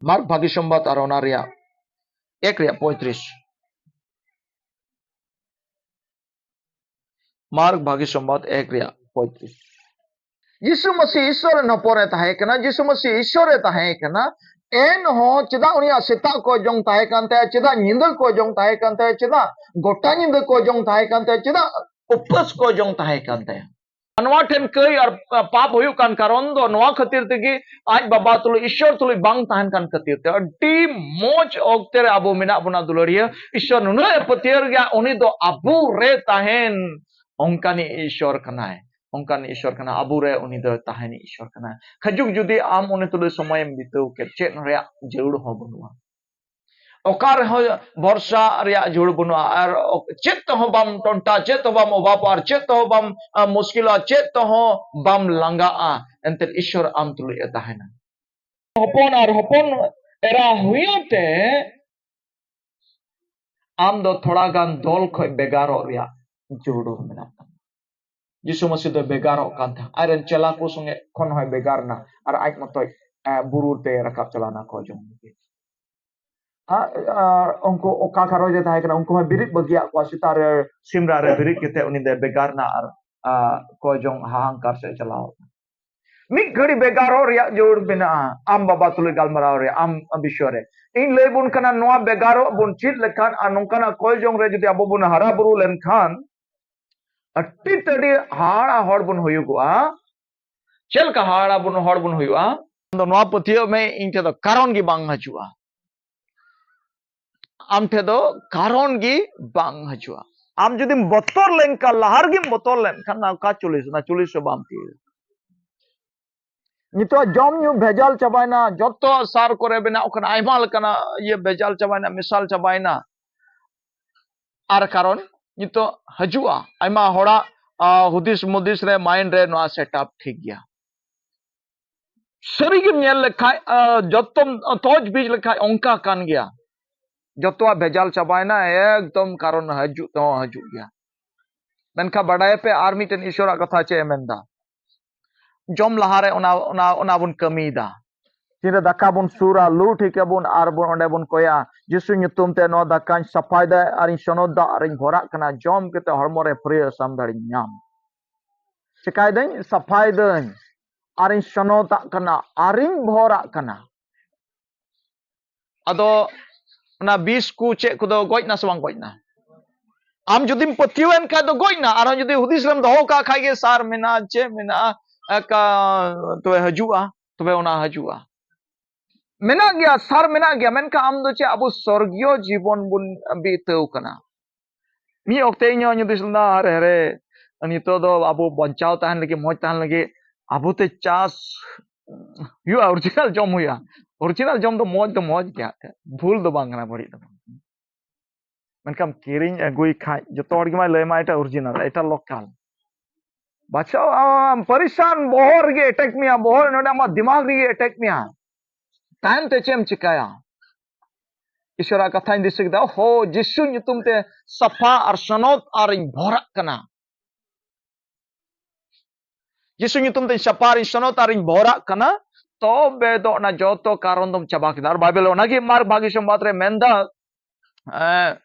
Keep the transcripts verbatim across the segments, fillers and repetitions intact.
Mark ᱵᱷᱟᱹᱜᱤ ᱥᱚᱢᱵᱟᱫ ᱟᱨ ᱚᱱᱟ ᱨᱮᱭᱟᱜ ᱮᱠ ᱨᱮᱭᱟᱜ ᱯᱚᱸᱭᱛᱨᱤᱥ᱾ ᱢᱟᱨᱠ ᱵᱷᱟᱹᱜᱤ ᱥᱚᱢᱵᱟᱫ ᱮᱠ ᱨᱮᱭᱟᱜ ᱯᱚᱸᱭᱛᱨᱤᱥ᱾ ᱡᱤᱥᱩ ᱢᱟᱹᱥᱤ ᱤᱥᱥᱚᱨ ᱨᱮᱱ ᱦᱚᱯᱚᱱ ᱮ ᱛᱟᱦᱮᱸ ᱠᱟᱱᱟ, ᱡᱤᱥᱩ ᱢᱟᱹᱥᱤ ᱤᱥᱥᱚᱨ ᱮ ᱛᱟᱦᱮᱸ ᱠᱟᱱᱟ᱾ ᱮᱱᱦᱚᱸ ᱪᱮᱫᱟᱜ ᱩᱱᱤᱭᱟᱜ ᱥᱮᱛᱟᱜ ᱠᱚ ᱡᱚᱝ ᱛᱟᱦᱮᱸ ᱠᱟᱱ ᱛᱟᱭᱟ, ᱪᱮᱫᱟᱜ ᱧᱤᱫᱟᱹ ᱠᱚ ᱡᱚᱝ ᱛᱟᱦᱮᱸ ᱠᱟᱱ ᱛᱟᱭᱟ, ᱪᱮᱫᱟᱜ ᱜᱚᱴᱟ ᱧᱤᱫᱟᱹ ᱠᱚ ᱡᱚᱝ ᱛᱟᱦᱮᱸ ᱠᱟᱱ ᱛᱟᱭᱟ, ᱪᱮᱫᱟᱜ ᱩᱯᱟᱹᱥ ᱠᱚ ᱡᱚᱝ ᱛᱟᱦᱮᱸ ᱠᱟᱱ ᱛᱟᱭᱟ? ᱱᱚᱣᱟ ᱴᱷᱮᱱ ᱠᱟᱹᱭ ᱟᱨ ᱯᱟᱯ ᱦᱩᱭᱩᱜ ᱠᱟᱱ ᱠᱟᱨᱚᱱ ᱫᱚ ᱱᱚᱣᱟ ᱠᱷᱟᱹᱛᱤᱨ ᱛᱮᱜᱮ ᱟᱡ ᱵᱟᱵᱟ ᱛᱩᱞᱩᱡ, ᱤᱥᱥᱚᱨ ᱛᱩᱞᱩᱡ ᱵᱟᱝ ᱛᱟᱦᱮᱱ ᱠᱟᱱ ᱠᱷᱟᱹᱛᱤᱨ ᱛᱮ᱾ ᱟᱹᱰᱤ ᱢᱚᱡᱽ ᱚᱠᱛᱮ ᱨᱮ ᱟᱵᱚ ᱢᱮᱱᱟᱜ ᱵᱚᱱᱟ ᱫᱩᱞᱟᱹᱲᱤᱭᱟᱹ᱾ ᱤᱥᱥᱚᱨ ᱱᱩᱱᱟᱹᱜ ᱮ ᱯᱟᱹᱛᱭᱟᱹᱣ ᱜᱮᱭᱟ, ᱩᱱᱤ ᱫᱚ ᱟᱵᱚ ᱨᱮ ᱛᱟᱦᱮᱱ ᱚᱱᱠᱟᱱᱤᱡ ᱤᱥᱥᱚᱨ ᱠᱟᱱᱟᱭ, ᱚᱱᱠᱟᱱᱤᱡ ᱤᱥᱥᱚᱨ ᱠᱟᱱᱟ, ᱟᱵᱚ ᱨᱮ ᱩᱱᱤ ᱫᱚ ᱛᱟᱦᱮᱱᱤᱡ ᱤᱥᱥᱚᱨ ᱠᱟᱱᱟᱭ᱾ ᱠᱷᱟᱡᱩᱜ ᱡᱩᱫᱤ ᱟᱢ ᱩᱱᱤ ᱛᱩᱞᱩᱡ ᱥᱚᱢᱚᱭᱮᱢ ᱵᱤᱛᱟᱹᱣ ᱠᱮᱫ, ᱪᱮᱫ ᱨᱮᱭᱟᱜ ᱡᱟᱹᱨᱩᱲ ᱦᱚᱸ ᱵᱟᱹᱱᱩᱜᱼᱟ᱾ ᱚᱠᱟ ᱨᱮᱦᱚᱸ ᱵᱷᱚᱨᱥᱟ ᱨᱮᱭᱟᱜ ᱡᱟᱹᱨᱩᱲ ᱵᱟᱹᱱᱩᱜᱼᱟ᱾ ᱟᱨ ᱪᱮᱫ ᱛᱮᱦᱚᱸ ᱵᱟᱢ ᱴᱚᱱᱴᱟ, ᱪᱮᱫ ᱛᱮᱦᱚᱸ ᱵᱟᱢ ᱚᱵᱷᱟᱵᱚᱜᱼᱟ, ᱟᱨ ᱪᱮᱫ ᱛᱮᱦᱚᱸ ᱵᱟᱢ, ᱟ, ᱢᱩᱥᱠᱤᱞᱚᱜᱼᱟ, ᱪᱮᱫ ᱛᱮᱦᱚᱸ ᱵᱟᱢ ᱞᱟᱸᱜᱟᱜᱼᱟ᱾ ᱮᱱᱛᱮᱫ ᱤᱥᱥᱚᱨ ᱟᱢ ᱛᱩᱞᱩᱡ ᱮ ᱛᱟᱦᱮᱱᱟ᱾ ᱦᱚᱯᱚᱱ ᱟᱨ ᱦᱚᱯᱚᱱ ᱮᱨᱟ ᱦᱩᱭᱩᱜ ᱛᱮ ᱟᱢ ᱫᱚ ᱛᱷᱚᱲᱟ ᱜᱟᱱ ᱫᱚᱞ ᱠᱷᱚᱱ ᱵᱷᱮᱜᱟᱨᱚᱜ ᱨᱮᱭᱟᱜ ᱡᱟᱹᱨᱩᱲ ᱢᱮᱱᱟᱜ ᱛᱟᱢᱟ᱾ ᱡᱤᱥᱩ ᱢᱟᱹᱥᱤ ᱫᱚ ᱵᱷᱮᱜᱟᱨᱚᱜ ᱠᱟᱱ ᱛᱟᱦᱮᱸᱫ, ᱟᱡ ᱨᱮᱱ ᱪᱮᱞᱟ ᱠᱚ ᱥᱚᱸᱜᱮ ᱠᱷᱚᱱ ᱦᱚᱸᱭ ᱵᱷᱮᱜᱟᱨ ᱮᱱᱟ, ᱟᱨ ᱟᱡ ᱢᱚᱛᱚᱡ, ᱮ, ᱵᱩᱨᱩ ᱛᱮ ᱨᱟᱠᱟᱵ ᱪᱟᱞᱟᱣ ᱮᱱᱟ ᱠᱚ ᱡᱚᱢ ᱞᱟᱹᱜᱤᱫ᱾ ᱟ-, ᱟᱨ ᱩᱱᱠᱩ ᱚᱠᱟ ᱜᱷᱟᱨᱚᱸᱡᱽ ᱨᱮ ᱛᱟᱦᱮᱸ ᱠᱟᱱᱟ, ᱩᱱᱠᱩ ᱦᱚᱸ ᱵᱮᱨᱮᱫ ᱵᱟᱹᱜᱤᱭᱟᱜ ᱠᱚᱣᱟ, ᱥᱮᱛᱟᱜ ᱨᱮ ᱥᱤᱢᱨᱟᱜ ᱨᱮ ᱵᱮᱨᱮᱫ ᱠᱟᱛᱮ ᱩᱱᱤ ᱫᱚᱭ ᱵᱷᱮᱜᱟᱨ ᱮᱱᱟ ᱟᱨ, ᱟ, ᱠᱚᱭ ᱡᱚᱝ ᱦᱟᱦᱟᱝᱠᱟᱨ ᱥᱮᱫ ᱪᱟᱞᱟᱣ ᱮᱱᱟ᱾ ᱢᱤᱫ ᱜᱷᱟᱹᱲᱤ ᱵᱷᱮᱜᱟᱨᱚᱜ ᱨᱮᱭᱟᱜ ᱡᱟᱹᱨᱩᱲ ᱢᱮᱱᱟᱜᱼᱟ᱾ ᱟᱢ ᱵᱟᱵᱟ ᱛᱩᱞᱩᱡ ᱜᱟᱞᱢᱟᱨᱟᱣ ᱨᱮ, ᱟᱢ ᱵᱤᱥᱚᱭ ᱨᱮ ᱤᱧ ᱞᱟᱹᱭ ᱵᱚᱱ ᱠᱟᱱᱟ, ᱱᱚᱣᱟ ᱵᱷᱮᱜᱟᱨᱚᱜ ᱵᱚᱱ ᱪᱮᱫ ᱞᱮᱠᱷᱟᱱ ᱟᱨ ᱱᱚᱝᱠᱟᱱᱟᱜ ᱠᱚᱭ ᱡᱚᱝ ᱨᱮ ᱡᱩᱫᱤ ᱟᱵᱚ ᱵᱚᱱ ᱦᱟᱨᱟ ᱵᱩᱨᱩ ᱞᱮᱱᱠᱷᱟᱱ, ᱟᱹᱰᱤ ᱛᱮᱫ ᱦᱟᱦᱟᱲᱟ ᱦᱚᱲ ᱵᱚᱱ ᱦᱩᱭᱩᱜᱚᱜᱼᱟ᱾ ᱪᱮᱫ ᱞᱮᱠᱟ ᱦᱟᱦᱟᱲᱟ ᱵᱚᱱ, ᱦᱚᱲ ᱵᱚᱱ ᱦᱩᱭᱩᱜᱼᱟ? ᱟᱢ ᱫᱚ ᱱᱚᱣᱟ ᱯᱟᱹᱛᱭᱟᱹᱣ ᱢᱮ, ᱤᱧ ᱴᱷᱮᱱ ᱫᱚ ᱠᱟᱨᱚᱱ ᱜᱮ ᱵᱟᱝ ᱦᱤᱡᱩᱜᱼᱟ᱾ ᱟᱢ ᱴᱷᱮᱱ ᱫᱚ ᱠᱟᱨᱚᱱ ᱜᱮ ᱵᱟᱝ ᱦᱤᱡᱩᱜᱼᱟ᱾ ᱟᱢ ᱡᱩᱫᱤᱢ ᱵᱚᱛᱚᱨ ᱞᱮᱱᱠᱷᱟᱱ, ᱞᱟᱦᱟ ᱨᱮᱜᱮᱢ ᱵᱚᱛᱚᱨ ᱞᱮᱱᱠᱷᱟᱱ, ᱚᱠᱟ ᱪᱚᱞᱞᱤᱥ, ᱚᱱᱟ ᱪᱚᱞᱞᱤᱥ ᱦᱚᱸ ᱵᱟᱢ ᱛᱤᱭᱳᱜᱟ᱾ ᱱᱤᱛᱚᱜ ᱡᱚᱢ ᱧᱩ ᱵᱷᱮᱡᱟᱞ ᱪᱟᱵᱟᱭᱮᱱᱟ, ᱡᱚᱛᱚ ᱥᱟᱨ ᱠᱚᱨᱮ ᱵᱮᱱᱟᱣ ᱠᱟᱱᱟ, ᱟᱭᱢᱟ ᱞᱮᱠᱟᱱᱟᱜ ᱤᱭᱟᱹ ᱵᱷᱮᱡᱟᱞ ᱪᱟᱵᱟᱭᱮᱱᱟ, ᱢᱮᱥᱟᱞ ᱪᱟᱵᱟᱭᱮᱱᱟ᱾ ᱟᱨ ᱠᱟᱨᱚᱱ ᱱᱤᱛᱚᱜ ᱦᱤᱡᱩᱜᱼᱟ, ᱟᱭᱢᱟ ᱦᱚᱲᱟᱜ, ᱟ, ᱦᱩᱫᱤᱥ ᱢᱩᱫᱤᱥ ᱨᱮ, ᱢᱟᱭᱤᱱᱰ ᱨᱮ ᱱᱚᱣᱟ ᱥᱮᱴᱟᱯ ᱴᱷᱤᱠ ᱜᱮᱭᱟ᱾ ᱥᱟᱹᱨᱤᱜᱮᱢ ᱧᱮᱞ ᱞᱮᱠᱷᱟᱡ, ᱟ, ᱡᱚᱛᱚᱢ ᱛᱚᱡᱽ ᱵᱤᱡᱽ ᱞᱮᱠᱷᱟᱡ ᱚᱱᱠᱟ ᱠᱟᱱ ᱜᱮᱭᱟ᱾ ᱡᱚᱛᱚᱣᱟᱜ ᱵᱷᱮᱡᱟᱞ ᱪᱟᱵᱟᱭᱮᱱᱟ, ᱮᱠᱫᱚᱢ ᱠᱟᱨᱚᱱ ᱦᱤᱡᱩᱜ ᱛᱮᱦᱚᱸ ᱦᱤᱡᱩᱜ ᱜᱮᱭᱟ᱾ ᱢᱮᱱᱠᱷᱟᱱ ᱵᱟᱰᱟᱭᱟᱯᱮ ᱟᱨ ᱢᱤᱫᱴᱮᱱ ᱤᱥᱚᱨᱟᱜ ᱠᱟᱛᱷᱟ ᱪᱮᱫ ᱮ ᱢᱮᱱᱫᱟ? ᱡᱚᱢ ᱞᱟᱦᱟᱨᱮ ᱚᱱᱟ, ᱚᱱᱟ, ᱚᱱᱟ ᱵᱚᱱ ᱠᱟᱹᱢᱤᱭᱮᱫᱟ᱾ ᱛᱤᱱᱨᱮ ᱫᱟᱠᱟ ᱵᱚᱱ ᱥᱩᱨᱟ, ᱞᱩ ᱴᱷᱤᱠ ᱟᱵᱚᱱ ᱟᱨ ᱵᱚᱱ ᱚᱸᱰᱮ ᱵᱚᱱ ᱠᱚᱭᱟ, "ᱡᱤᱥᱩ ᱧᱩᱛᱩᱢ ᱛᱮ ᱱᱚᱣᱟ ᱫᱟᱠᱟᱧ ᱥᱟᱯᱷᱟᱭᱮᱫᱟ ᱟᱨᱤᱧ ᱥᱚᱱᱚᱛ ᱫᱟ ᱟᱨᱤᱧ ᱵᱷᱚᱨᱟᱜ ᱠᱟᱱᱟ, ᱡᱚᱢ ᱠᱟᱛᱮ ᱦᱚᱲᱢᱚ ᱨᱮ ᱯᱷᱨᱮᱥ ᱟᱢ ᱫᱟᱲᱮᱧ ᱧᱟᱢ᱾" ᱪᱮᱠᱟᱭᱫᱟᱹᱧ? ᱥᱟᱯᱷᱟᱭᱫᱟᱹᱧ ᱟᱨᱤᱧ ᱥᱚᱱᱚᱛᱟᱜ ᱠᱟᱱᱟ ᱟᱨᱤᱧ ᱵᱷᱚᱨᱟᱜ ᱠᱟᱱᱟ᱾ ᱟᱫᱚ ᱚᱱᱟ ᱵᱤᱥ ᱠᱚ ᱪᱮᱫ ᱠᱚᱫᱚ ᱜᱚᱡ ᱱᱟ ᱥᱮ ᱵᱟᱝ ᱜᱚᱡ ᱱᱟ? ᱟᱢ ᱡᱩᱫᱤᱢ ᱯᱟᱹᱛᱭᱟᱹᱣ ᱮᱱ ᱠᱷᱟᱡ ᱫᱚ ᱜᱚᱡ ᱱᱟ, ᱟᱨᱦᱚᱸ ᱡᱩᱫᱤ ᱦᱩᱫᱤᱥ ᱨᱮᱢ ᱫᱚᱦᱚ ᱠᱟᱜ ᱠᱷᱟᱡ ᱜᱮ ᱥᱟᱨ ᱢᱮᱱᱟᱜᱼᱟ, ᱪᱮᱫ ᱢᱮᱱᱟᱜᱼᱟ, ᱮᱠᱟ, ᱛᱚᱵᱮ ᱦᱤᱡᱩᱜᱼᱟ, ᱛᱚᱵᱮ ᱚᱱᱟ ᱦᱤᱡᱩᱜᱼᱟ᱾ ᱢᱮᱱᱟᱜ ᱜᱮᱭᱟ, ᱥᱟᱨ ᱢᱮᱱᱟᱜ ᱜᱮᱭᱟ, ᱢᱮᱱᱠᱷᱟᱱ ᱟᱢ ᱫᱚ ᱪᱮᱫ, ᱟᱵᱚ ᱥᱚᱨᱜᱤᱭᱚ ᱡᱤᱵᱚᱱ ᱵᱚᱱ ᱵᱤᱛᱟᱹᱣ ᱠᱟᱱᱟ᱾ ᱢᱤᱫ ᱚᱠᱛᱮ ᱤᱧ ᱦᱚᱸ ᱦᱩᱫᱤᱥ ᱞᱮᱫᱟ, ᱟᱨᱮ ᱦᱮᱨᱮ, ᱱᱤᱛᱚᱜ ᱫᱚ ᱟᱵᱚ ᱵᱟᱧᱪᱟᱣ ᱛᱟᱦᱮᱱ ᱞᱟᱹᱜᱤᱫ, ᱢᱚᱡᱽ ᱛᱟᱦᱮᱱ ᱞᱟᱹᱜᱤᱫ ᱟᱵᱚ ᱛᱮ ᱪᱟᱥ ᱦᱩᱭᱩᱜᱼᱟ, ᱚᱨᱤᱡᱤᱱᱟᱞ ᱡᱚᱢ ᱦᱩᱭᱩᱜᱼᱟ᱾ ᱚᱨᱤᱡᱤᱱᱟᱞ ᱡᱚᱢ ᱫᱚ ᱢᱚᱡᱽ ᱫᱚ ᱢᱚᱡᱽ ᱜᱮᱭᱟ, ᱵᱷᱩᱞ ᱫᱚ ᱵᱟᱝ ᱠᱟᱱᱟ, ᱵᱟᱹᱲᱤᱡ ᱫᱚ ᱵᱟᱝ ᱠᱟᱱᱟ᱾ ᱢᱮᱱᱠᱷᱟᱱ ᱠᱤᱨᱤᱧ ᱟᱹᱜᱩᱭ ᱠᱷᱟᱡ ᱡᱚᱛᱚ ᱦᱚᱲ ᱜᱮ ᱢᱟᱭ ᱞᱟᱹᱭ ᱢᱟ ᱮᱴᱟᱜ ᱚᱨᱤᱡᱤᱱᱟᱞ, ᱮᱴᱟᱜ ᱞᱳᱠᱟᱞ᱾ ᱵᱟᱪᱷᱟᱣ ᱟᱢ ᱯᱟᱨᱤᱥᱟᱱ, ᱵᱚᱦᱚᱜ ᱨᱮᱜᱮ ᱮᱴᱮᱠ ᱢᱮᱭᱟ, ᱵᱚᱦᱚᱜ ᱱᱚᱰᱮ ᱟᱢᱟᱜ ᱫᱤᱢᱟᱜᱽ ᱨᱮᱜᱮ ᱮᱴᱮᱠ ᱢᱮᱭᱟ᱾ ᱛᱟᱭᱚᱢ ᱛᱮ ᱪᱮᱫ ᱮᱢ ᱪᱤᱠᱟᱭᱟ? ᱤᱥᱚᱨᱟᱜ ᱠᱟᱛᱷᱟᱧ ᱫᱤᱥᱟᱹ ᱠᱮᱫᱟ, ᱦᱳ, ᱡᱤᱥᱩ ᱧᱩᱛᱩᱢ ᱛᱮ ᱥᱟᱯᱷᱟ ᱟᱨ ᱥᱚᱱᱚᱛ ᱟᱨᱤᱧ ᱵᱷᱚᱨᱟᱜ ᱠᱟᱱᱟ᱾ ᱡᱤᱥᱩ ᱧᱩᱛᱩᱢ ᱛᱮᱧ ᱥᱟᱯᱷᱟ ᱟᱨᱤᱧ ᱥᱚᱱᱚᱛ ᱟᱨᱤᱧ ᱵᱷᱚᱨᱟᱜ ᱠᱟᱱᱟ, ᱛᱚᱵᱮ ᱫᱚ ᱚᱱᱟ ᱡᱚᱛᱚ ᱠᱟᱨᱚᱱ ᱫᱚᱢ ᱪᱟᱵᱟ ᱠᱮᱫᱟ᱾ ᱟᱨ ᱵᱟᱭᱵᱮᱞ ᱚᱱᱟᱜᱮ ᱢᱟᱨᱠ ᱵᱷᱟᱜᱤ ᱥᱚᱢᱵᱟᱫ ᱨᱮ ᱢᱮᱱᱫᱟ, ᱮᱸ,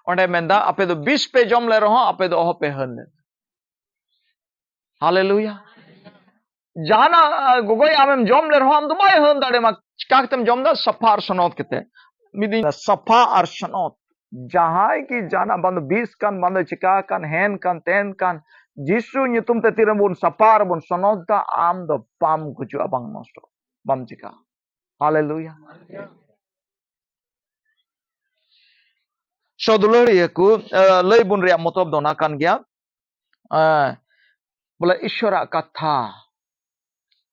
ᱚᱸᱰᱮ ᱢᱮᱱᱫᱟ, "ᱟᱯᱮ ᱫᱚ ᱵᱤᱥ ᱯᱮ ᱡᱚᱢ ᱞᱮ ᱨᱮᱦᱚᱸ ᱟᱯᱮ ᱫᱚ ᱚᱦᱚᱯᱮ ᱦᱟᱹᱱ ᱞᱮᱫᱟ᱾" ᱦᱟᱞᱮᱞᱩᱭᱟ᱾ ᱡᱟᱦᱟᱱᱟᱜ, ᱟᱸ, ᱜᱚᱜᱚᱭ ᱟᱢᱮᱢ ᱡᱚᱢ ᱞᱮ ᱨᱮᱦᱚᱸ ᱟᱢ ᱫᱚ ᱵᱟᱭ ᱦᱟᱹᱱ ᱫᱟᱲᱮᱭᱟᱢᱟ᱾ ᱪᱤᱠᱟ ᱠᱟᱛᱮᱢ ᱡᱚᱢ ᱫᱟ? ᱥᱟᱯᱷᱟ ᱟᱨ ᱥᱚᱱᱚᱛ ᱠᱟᱛᱮ᱾ ᱢᱤᱫ ᱫᱤᱱ ᱥᱟᱯᱷᱟ ᱟᱨ ᱥᱚᱱᱚᱛ᱾ ᱡᱟᱦᱟᱸᱭ ᱜᱮ ᱡᱟᱦᱟᱱᱟᱜ ᱵᱟᱝ ᱫᱚ ᱵᱤᱥ ᱠᱟᱱ, ᱵᱟᱝ ᱫᱚ ᱪᱤᱠᱟ ᱠᱟᱱ, ᱦᱮᱱ ᱠᱟᱱ, ᱛᱮᱱ ᱠᱟᱱ, ᱡᱤᱥᱩ ᱧᱩᱛᱩᱢ ᱛᱮ ᱛᱤᱨᱮ ᱵᱚᱱ ᱥᱟᱯᱷᱟ ᱟᱨ ᱵᱚᱱ ᱥᱚᱱᱚᱛ ᱫᱟ, ᱟᱢ ᱫᱚ ᱵᱟᱢ ᱜᱩᱡᱩᱜᱼᱟ, ᱵᱟᱝ ᱱᱚᱥᱴᱚ, ᱵᱟᱢ ᱪᱤᱠᱟ᱾ ᱦᱟᱞᱮᱞᱩᱭᱟ᱾ ᱥᱚ ᱫᱩᱞᱟᱹᱲᱤᱭᱟᱹ ᱠᱚ, ᱮ, ᱞᱟᱹᱭ ᱵᱚᱱ ᱨᱮᱭᱟᱜ ᱢᱚᱛᱞᱚᱵ ᱫᱚ ᱚᱱᱟ ᱠᱟᱱ ᱜᱮᱭᱟ, ᱮ, ᱵᱚᱞᱮ ᱤᱥᱚᱨᱟᱜ ᱠᱟᱛᱷᱟ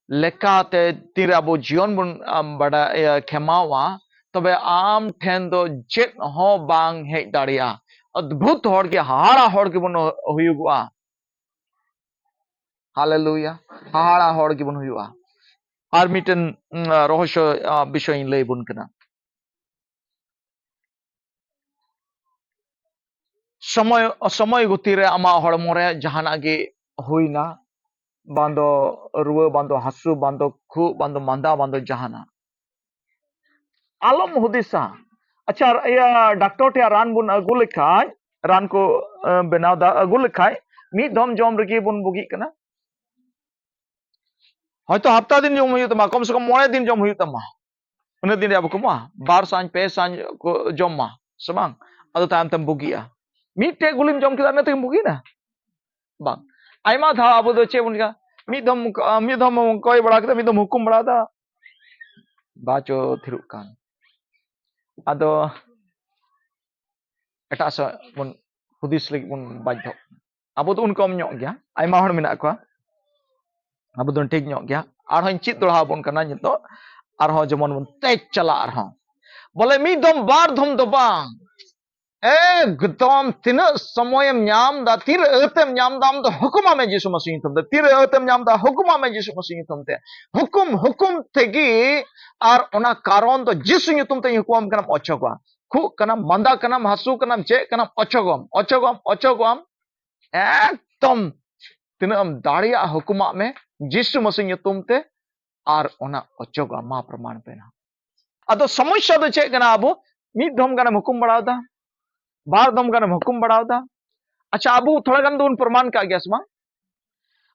ᱞᱮᱠᱟᱛᱮ ᱛᱤᱨᱮ ᱟᱵᱚ ᱡᱤᱭᱚᱱ ᱵᱚᱱ, ᱟᱢ, ᱵᱟᱰᱟᱭ, ᱤᱭᱟᱹ, ᱠᱷᱮᱢᱟᱣᱟ, ᱛᱚᱵᱮ ᱟᱢ ᱴᱷᱮᱱ ᱫᱚ ᱪᱮᱫ ᱦᱚᱸ ᱵᱟᱝ ᱦᱮᱡ ᱫᱟᱲᱮᱭᱟᱜᱼᱟ᱾ ᱚᱫᱵᱷᱩᱛ ᱦᱚᱲ ᱜᱮ, ᱦᱟᱦᱟᱲᱟ ᱦᱚᱲ ᱜᱮᱵᱚᱱ ᱦᱩᱭᱩᱜᱚᱜᱼᱟ᱾ ᱦᱟᱞᱮᱞᱩᱭᱟ᱾ ᱦᱟᱦᱟᱲᱟ ᱦᱚᱲ ᱜᱮᱵᱚᱱ ᱦᱩᱭᱩᱜᱼᱟ᱾ ᱟᱨ ᱢᱤᱫᱴᱮᱱ, ᱩᱸ, ᱨᱚᱦᱚᱥᱭᱚ, ᱟ, ᱵᱤᱥᱚᱭ ᱤᱧ ᱞᱟᱹᱭ ᱵᱚᱱ ᱠᱟᱱᱟ᱾ ᱥᱚᱢᱚᱭ, ᱥᱚᱢᱚᱭ ᱜᱚᱛᱤ ᱨᱮ ᱟᱢᱟᱜ ᱦᱚᱲᱢᱚ ᱨᱮ ᱡᱟᱦᱟᱱᱟᱜ ᱜᱮ ᱦᱩᱭᱱᱟ, ᱵᱟᱝ ᱫᱚ ᱨᱩᱣᱟᱹ, ᱵᱟᱝ ᱫᱚ ᱦᱟᱹᱥᱩ, ᱵᱟᱝ ᱫᱚ ᱠᱷᱩᱜ, ᱵᱟᱝ ᱫᱚ ᱢᱟᱸᱫᱟ, ᱵᱟᱝ ᱫᱚ ᱡᱟᱦᱟᱱᱟᱜ, ᱟᱞᱚᱢ ᱦᱩᱫᱤᱥᱟ᱾ ᱟᱪᱪᱷᱟ, ᱤᱭᱟᱹ ᱰᱟᱠᱛᱚᱨ ᱴᱷᱮᱱ ᱨᱟᱱ ᱵᱚᱱ ᱟᱹᱜᱩ ᱞᱮᱠᱷᱟᱡ, ᱨᱟᱱ ᱠᱚ ᱵᱮᱱᱟᱣ ᱫᱟ, ᱟᱹᱜᱩ ᱞᱮᱠᱷᱟᱡ ᱢᱤᱫ ᱫᱷᱚᱢ ᱡᱚᱢ ᱨᱮᱜᱮ ᱵᱚᱱ ᱵᱩᱜᱤᱜ ᱠᱟᱱᱟ᱾ ᱦᱚᱭᱛᱚ ᱦᱟᱯᱛᱟ ᱫᱤᱱ ᱡᱚᱢ ᱦᱩᱭᱩᱜ ᱛᱟᱢᱟ, ᱠᱚᱢ ᱥᱮ ᱠᱚᱢ ᱢᱚᱬᱮ ᱫᱤᱱ ᱡᱚᱢ ᱦᱩᱭᱩᱜ ᱛᱟᱢᱟ᱾ ᱩᱱᱟᱹᱜ ᱫᱤᱱ ᱨᱮ ᱟᱵᱚ ᱠᱚ ᱢᱟ ᱵᱟᱨ ᱥᱟᱸᱡ ᱯᱮ ᱥᱟᱸᱡ ᱠᱚ ᱡᱚᱢ ᱢᱟ, ᱥᱮ ᱵᱟᱝ? ᱟᱫᱚ ᱛᱟᱭᱚᱢ ᱛᱮᱢ ᱵᱩᱜᱤᱜᱼᱟ᱾ ᱢᱤᱫᱴᱮᱡ ᱜᱩᱞᱤᱢ ᱡᱚᱢ ᱠᱮᱫᱟ, ᱤᱱᱟᱹ ᱛᱮᱜᱮᱢ ᱵᱩᱜᱤᱭᱮᱱᱟ? ᱵᱟᱝ᱾ ᱟᱭᱢᱟ ᱫᱷᱟᱣ ᱟᱵᱚ ᱫᱚ ᱪᱮᱫ ᱵᱚᱱ ᱪᱤᱠᱟ, ᱢᱤᱫ ᱫᱷᱚᱢ, ᱢᱤᱫ ᱫᱷᱚᱢ ᱠᱚᱭ ᱵᱟᱲᱟ ᱠᱮᱫᱟ, ᱢᱤᱫ ᱫᱷᱚᱢ ᱦᱩᱠᱩᱢ ᱵᱟᱲᱟ ᱫᱟ, ᱵᱟᱪᱚ ᱛᱷᱤᱨᱚᱜ ᱠᱟᱱ᱾ ᱟᱫᱚ ᱮᱴᱟᱜ ᱥᱮᱫ ᱵᱚᱱ ᱦᱩᱫᱤᱥ ᱞᱟᱹᱜᱤᱫ ᱵᱚᱱ ᱵᱟᱫᱽᱫᱷᱚᱜ ᱠᱟᱱᱟ᱾ ᱟᱵᱚ ᱫᱚ ᱩᱱ ᱠᱚᱢ ᱧᱚᱜ ᱜᱮᱭᱟ, ᱟᱭᱢᱟ ᱦᱚᱲ ᱢᱮᱱᱟᱜ ᱠᱚᱣᱟ, ᱟᱵᱚ ᱫᱚ ᱴᱷᱤᱠ ᱧᱚᱜ ᱜᱮᱭᱟ᱾ ᱟᱨᱦᱚᱸᱧ ᱪᱮᱫ ᱫᱚᱦᱲᱟ ᱟᱵᱚᱱ ᱠᱟᱱᱟ ᱱᱤᱛᱚᱜ, ᱟᱨᱦᱚᱸ ᱡᱮᱢᱚᱱ ᱵᱚᱱ ᱛᱮᱡ ᱪᱟᱞᱟᱜ ᱟᱨᱦᱚᱸ᱾ ᱵᱚᱞᱮ ᱢᱤᱫ ᱫᱷᱚᱢ ᱵᱟᱨ ᱫᱷᱚᱢ ᱫᱚ ᱵᱟᱝ, ᱮᱠᱫᱚᱢ ᱛᱤᱱᱟᱹᱜ ᱥᱚᱢᱚᱭᱮᱢ ᱧᱟᱢ ᱫᱟ, ᱛᱤᱨᱮ ᱟᱹᱛᱮᱢ ᱧᱟᱢ ᱫᱟ, ᱟᱢ ᱫᱚ ᱦᱩᱠᱩᱢᱟᱜ ᱢᱮ ᱡᱤᱥᱩ ᱢᱟᱥᱤ ᱧᱩᱛᱩᱢ ᱛᱮ᱾ ᱛᱤᱨᱮ ᱟᱹᱛᱮᱢ ᱧᱟᱢ ᱫᱟ, ᱦᱩᱠᱩᱢᱟᱜ ᱢᱮ ᱡᱤᱥᱩ ᱢᱟᱥᱤ ᱧᱩᱛᱩᱢ ᱛᱮ᱾ ᱦᱩᱠᱩᱢ, ᱦᱩᱠᱩᱢ ᱛᱮᱜᱮ, ᱟᱨ ᱚᱱᱟ ᱠᱟᱨᱚᱱ ᱫᱚ ᱡᱤᱥᱩ ᱧᱩᱛᱩᱢ ᱛᱮᱧ ᱦᱩᱠᱩᱢᱟᱢ ᱠᱟᱱᱟᱢ, ᱚᱪᱚᱜᱚᱜᱼᱟ᱾ ᱠᱷᱩᱜ ᱠᱟᱱᱟᱢ, ᱢᱟᱸᱫᱟ ᱠᱟᱱᱟᱢ, ᱦᱟᱹᱥᱩ ᱠᱟᱱᱟᱢ, ᱪᱮᱫ ᱠᱟᱱᱟᱢ, ᱚᱪᱚᱜᱚᱜᱼᱟᱢ, ᱚᱪᱚᱜᱚᱜᱼᱟᱢ, ᱚᱪᱚᱜᱚᱜᱼᱟᱢ᱾ ᱮᱠᱫᱚᱢ ᱛᱤᱱᱟᱹᱜ ᱮᱢ ᱫᱟᱲᱮᱭᱟᱜᱼᱟ ᱦᱩᱠᱩᱢᱟᱜ ᱢᱮ, ᱡᱤᱥᱩ ᱢᱟᱥᱤ ᱧᱩᱛᱩᱢ ᱛᱮ, ᱟᱨ ᱚᱱᱟ ᱚᱪᱚᱜᱚᱜᱼᱟ, ᱢᱟ ᱯᱨᱚᱢᱟᱱ ᱯᱮ ᱱᱟᱦᱟᱜ᱾ ᱟᱫᱚ ᱥᱚᱢᱚᱥᱥᱟ ᱫᱚ ᱪᱮᱫ ᱠᱟᱱᱟ? ᱟᱵᱚ ᱢᱤᱫ ᱫᱷᱚᱢ ᱜᱟᱱᱮᱢ ᱦᱩᱠᱩᱢ ᱵᱟᱲᱟᱣ ᱫᱟ, ᱵᱟᱨ ᱫᱷᱚᱢ ᱜᱟᱱᱮᱢ ᱦᱩᱠᱩᱢ ᱵᱟᱲᱟᱣ ᱫᱟ᱾ ᱟᱪᱪᱷᱟ, ᱟᱵᱚ ᱛᱷᱚᱲᱟ ᱜᱟᱱ ᱫᱚᱵᱚᱱ ᱯᱨᱚᱢᱟᱱ ᱠᱟᱜ ᱜᱮᱭᱟ ᱥᱮ ᱵᱟᱝ?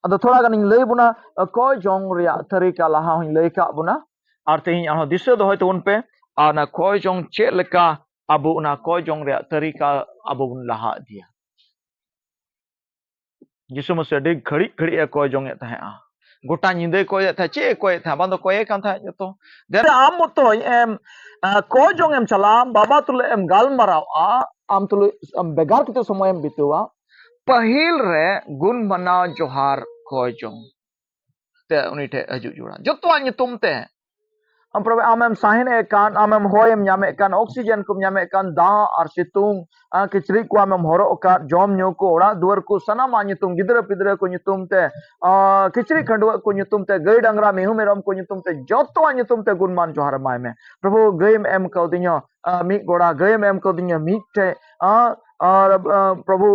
ᱟᱫᱚ ᱛᱷᱚᱲᱟ ᱜᱟᱱᱤᱧ ᱞᱟᱹᱭ ᱵᱚᱱᱟ, ᱠᱚᱭ ᱡᱚᱝ ᱨᱮᱭᱟᱜ ᱛᱟᱹᱨᱤᱠᱟ ᱞᱟᱦᱟ ᱦᱚᱸᱧ ᱞᱟᱹᱭ ᱠᱟᱜ ᱵᱚᱱᱟ, ᱟᱨ ᱛᱮᱦᱮᱧ ᱟᱨᱦᱚᱸ ᱫᱤᱥᱟᱹ ᱫᱚᱦᱚᱭ ᱛᱟᱵᱚᱱ ᱯᱮ, ᱟᱨ ᱚᱱᱟ ᱠᱚᱭ ᱡᱚᱝ ᱪᱮᱫ ᱞᱮᱠᱟ ᱟᱵᱚ ᱚᱱᱟ ᱠᱚᱭ ᱡᱚᱝ ᱨᱮᱭᱟᱜ ᱛᱟᱹᱨᱤᱠᱟ ᱟᱵᱚ ᱵᱚᱱ ᱞᱟᱦᱟ ᱤᱫᱤᱭᱟ᱾ ᱡᱤᱥᱩ ᱢᱟᱥᱤ ᱟᱹᱰᱤ ᱜᱷᱟᱹᱲᱤᱡ ᱜᱷᱟᱹᱲᱤᱡ ᱮ ᱠᱚᱭ ᱡᱚᱝ ᱮᱫ ᱛᱟᱦᱮᱸᱜᱼᱟ᱾ ᱜᱚᱴᱟ ᱧᱤᱫᱟᱹᱭ ᱠᱚᱭᱮᱫ ᱛᱟᱦᱮᱸᱫ᱾ ᱪᱮᱫ ᱮ ᱠᱚᱭᱮᱫ ᱛᱟᱦᱮᱸᱫ? ᱵᱟᱝ ᱫᱚ ᱠᱚᱭᱮ ᱠᱟᱱ ᱛᱟᱦᱮᱸᱫ ᱡᱚᱛᱚ᱾ ᱫᱮᱱ ᱟᱢ ᱢᱚᱛᱚᱡ ᱮᱢ, ᱟ, ᱠᱚᱭ ᱡᱚᱝ ᱮᱢ ᱪᱟᱞᱟᱜᱼᱟ, ᱵᱟᱵᱟ ᱛᱩᱞᱩᱡ ᱮᱢ ᱜᱟᱞᱢᱟᱨᱟᱣᱟ, ᱟᱢ ᱛᱩᱞᱩᱡ ᱮᱢ ᱵᱷᱮᱜᱟᱨ ᱠᱟᱛᱮ ᱥᱚᱢᱚᱭ ᱮᱢ ᱵᱤᱛᱟᱹᱣᱟ᱾ ᱯᱟᱹᱦᱤᱞ ᱨᱮ ᱜᱩᱱ ᱢᱟᱱᱟᱣ ᱡᱚᱦᱟᱨ ᱠᱚᱭ ᱡᱚᱝ ᱛᱮ ᱩᱱᱤ ᱴᱷᱮᱡ ᱦᱤᱡᱩᱜ ᱡᱚᱲᱟ, ᱡᱚᱛᱚᱣᱟᱜ ᱧᱩᱛᱩᱢ ᱛᱮ᱾ ᱟᱢ ᱯᱨᱚᱵᱷᱩ, ᱟᱢᱮᱢ ᱥᱟᱦᱮᱱᱮᱫ ᱠᱟᱱ, ᱟᱢᱮᱢ ᱦᱚᱭᱮᱢ ᱧᱟᱢᱮᱫ ᱠᱟᱱ, ᱚᱠᱥᱤᱡᱮᱱ ᱠᱚᱢ ᱧᱟᱢᱮᱫ ᱠᱟᱱ, ᱫᱟᱜ ᱟᱨ ᱥᱤᱛᱩᱝ, ᱟᱨ ᱠᱤᱪᱨᱤᱡ ᱠᱚ ᱟᱢᱮᱢ ᱦᱚᱨᱚᱜ ᱟᱠᱟᱫ, ᱡᱚᱢ ᱧᱩ ᱠᱚ, ᱚᱲᱟᱜ ᱫᱩᱣᱟᱹᱨ ᱠᱚ, ᱥᱟᱱᱟᱢᱟᱜ ᱧᱩᱛᱩᱢ, ᱜᱤᱫᱽᱨᱟᱹ ᱯᱤᱫᱽᱨᱟᱹ ᱠᱚ ᱧᱩᱛᱩᱢ ᱛᱮ, ᱟᱨ ᱠᱤᱪᱨᱤᱡ ᱠᱷᱟᱹᱰᱩᱣᱟᱹᱜ ᱠᱚ ᱧᱩᱛᱩᱢ ᱛᱮ, ᱜᱟᱹᱭ ᱰᱟᱝᱨᱟ ᱢᱤᱦᱩ ᱢᱮᱨᱚᱢ ᱠᱚ ᱧᱩᱛᱩᱢ ᱛᱮ, ᱡᱚᱛᱚᱣᱟᱜ ᱧᱩᱛᱩᱢ ᱛᱮ ᱜᱩᱱᱢᱟᱱ ᱡᱚᱦᱟᱨ ᱮᱢᱟᱭ ᱢᱮ᱾ ᱯᱨᱚᱵᱷᱩ, ᱜᱟᱹᱭᱮᱢ ᱮᱢ ᱠᱟᱣᱫᱤᱧᱟ, ᱟᱨ ᱢᱤᱫ ᱜᱚᱲᱟ ᱜᱟᱹᱭᱮᱢ ᱮᱢ ᱠᱟᱣᱫᱤᱧᱟ, ᱢᱤᱫᱴᱮᱡ, ᱟᱨ ᱟᱨ ᱯᱨᱚᱵᱷᱩ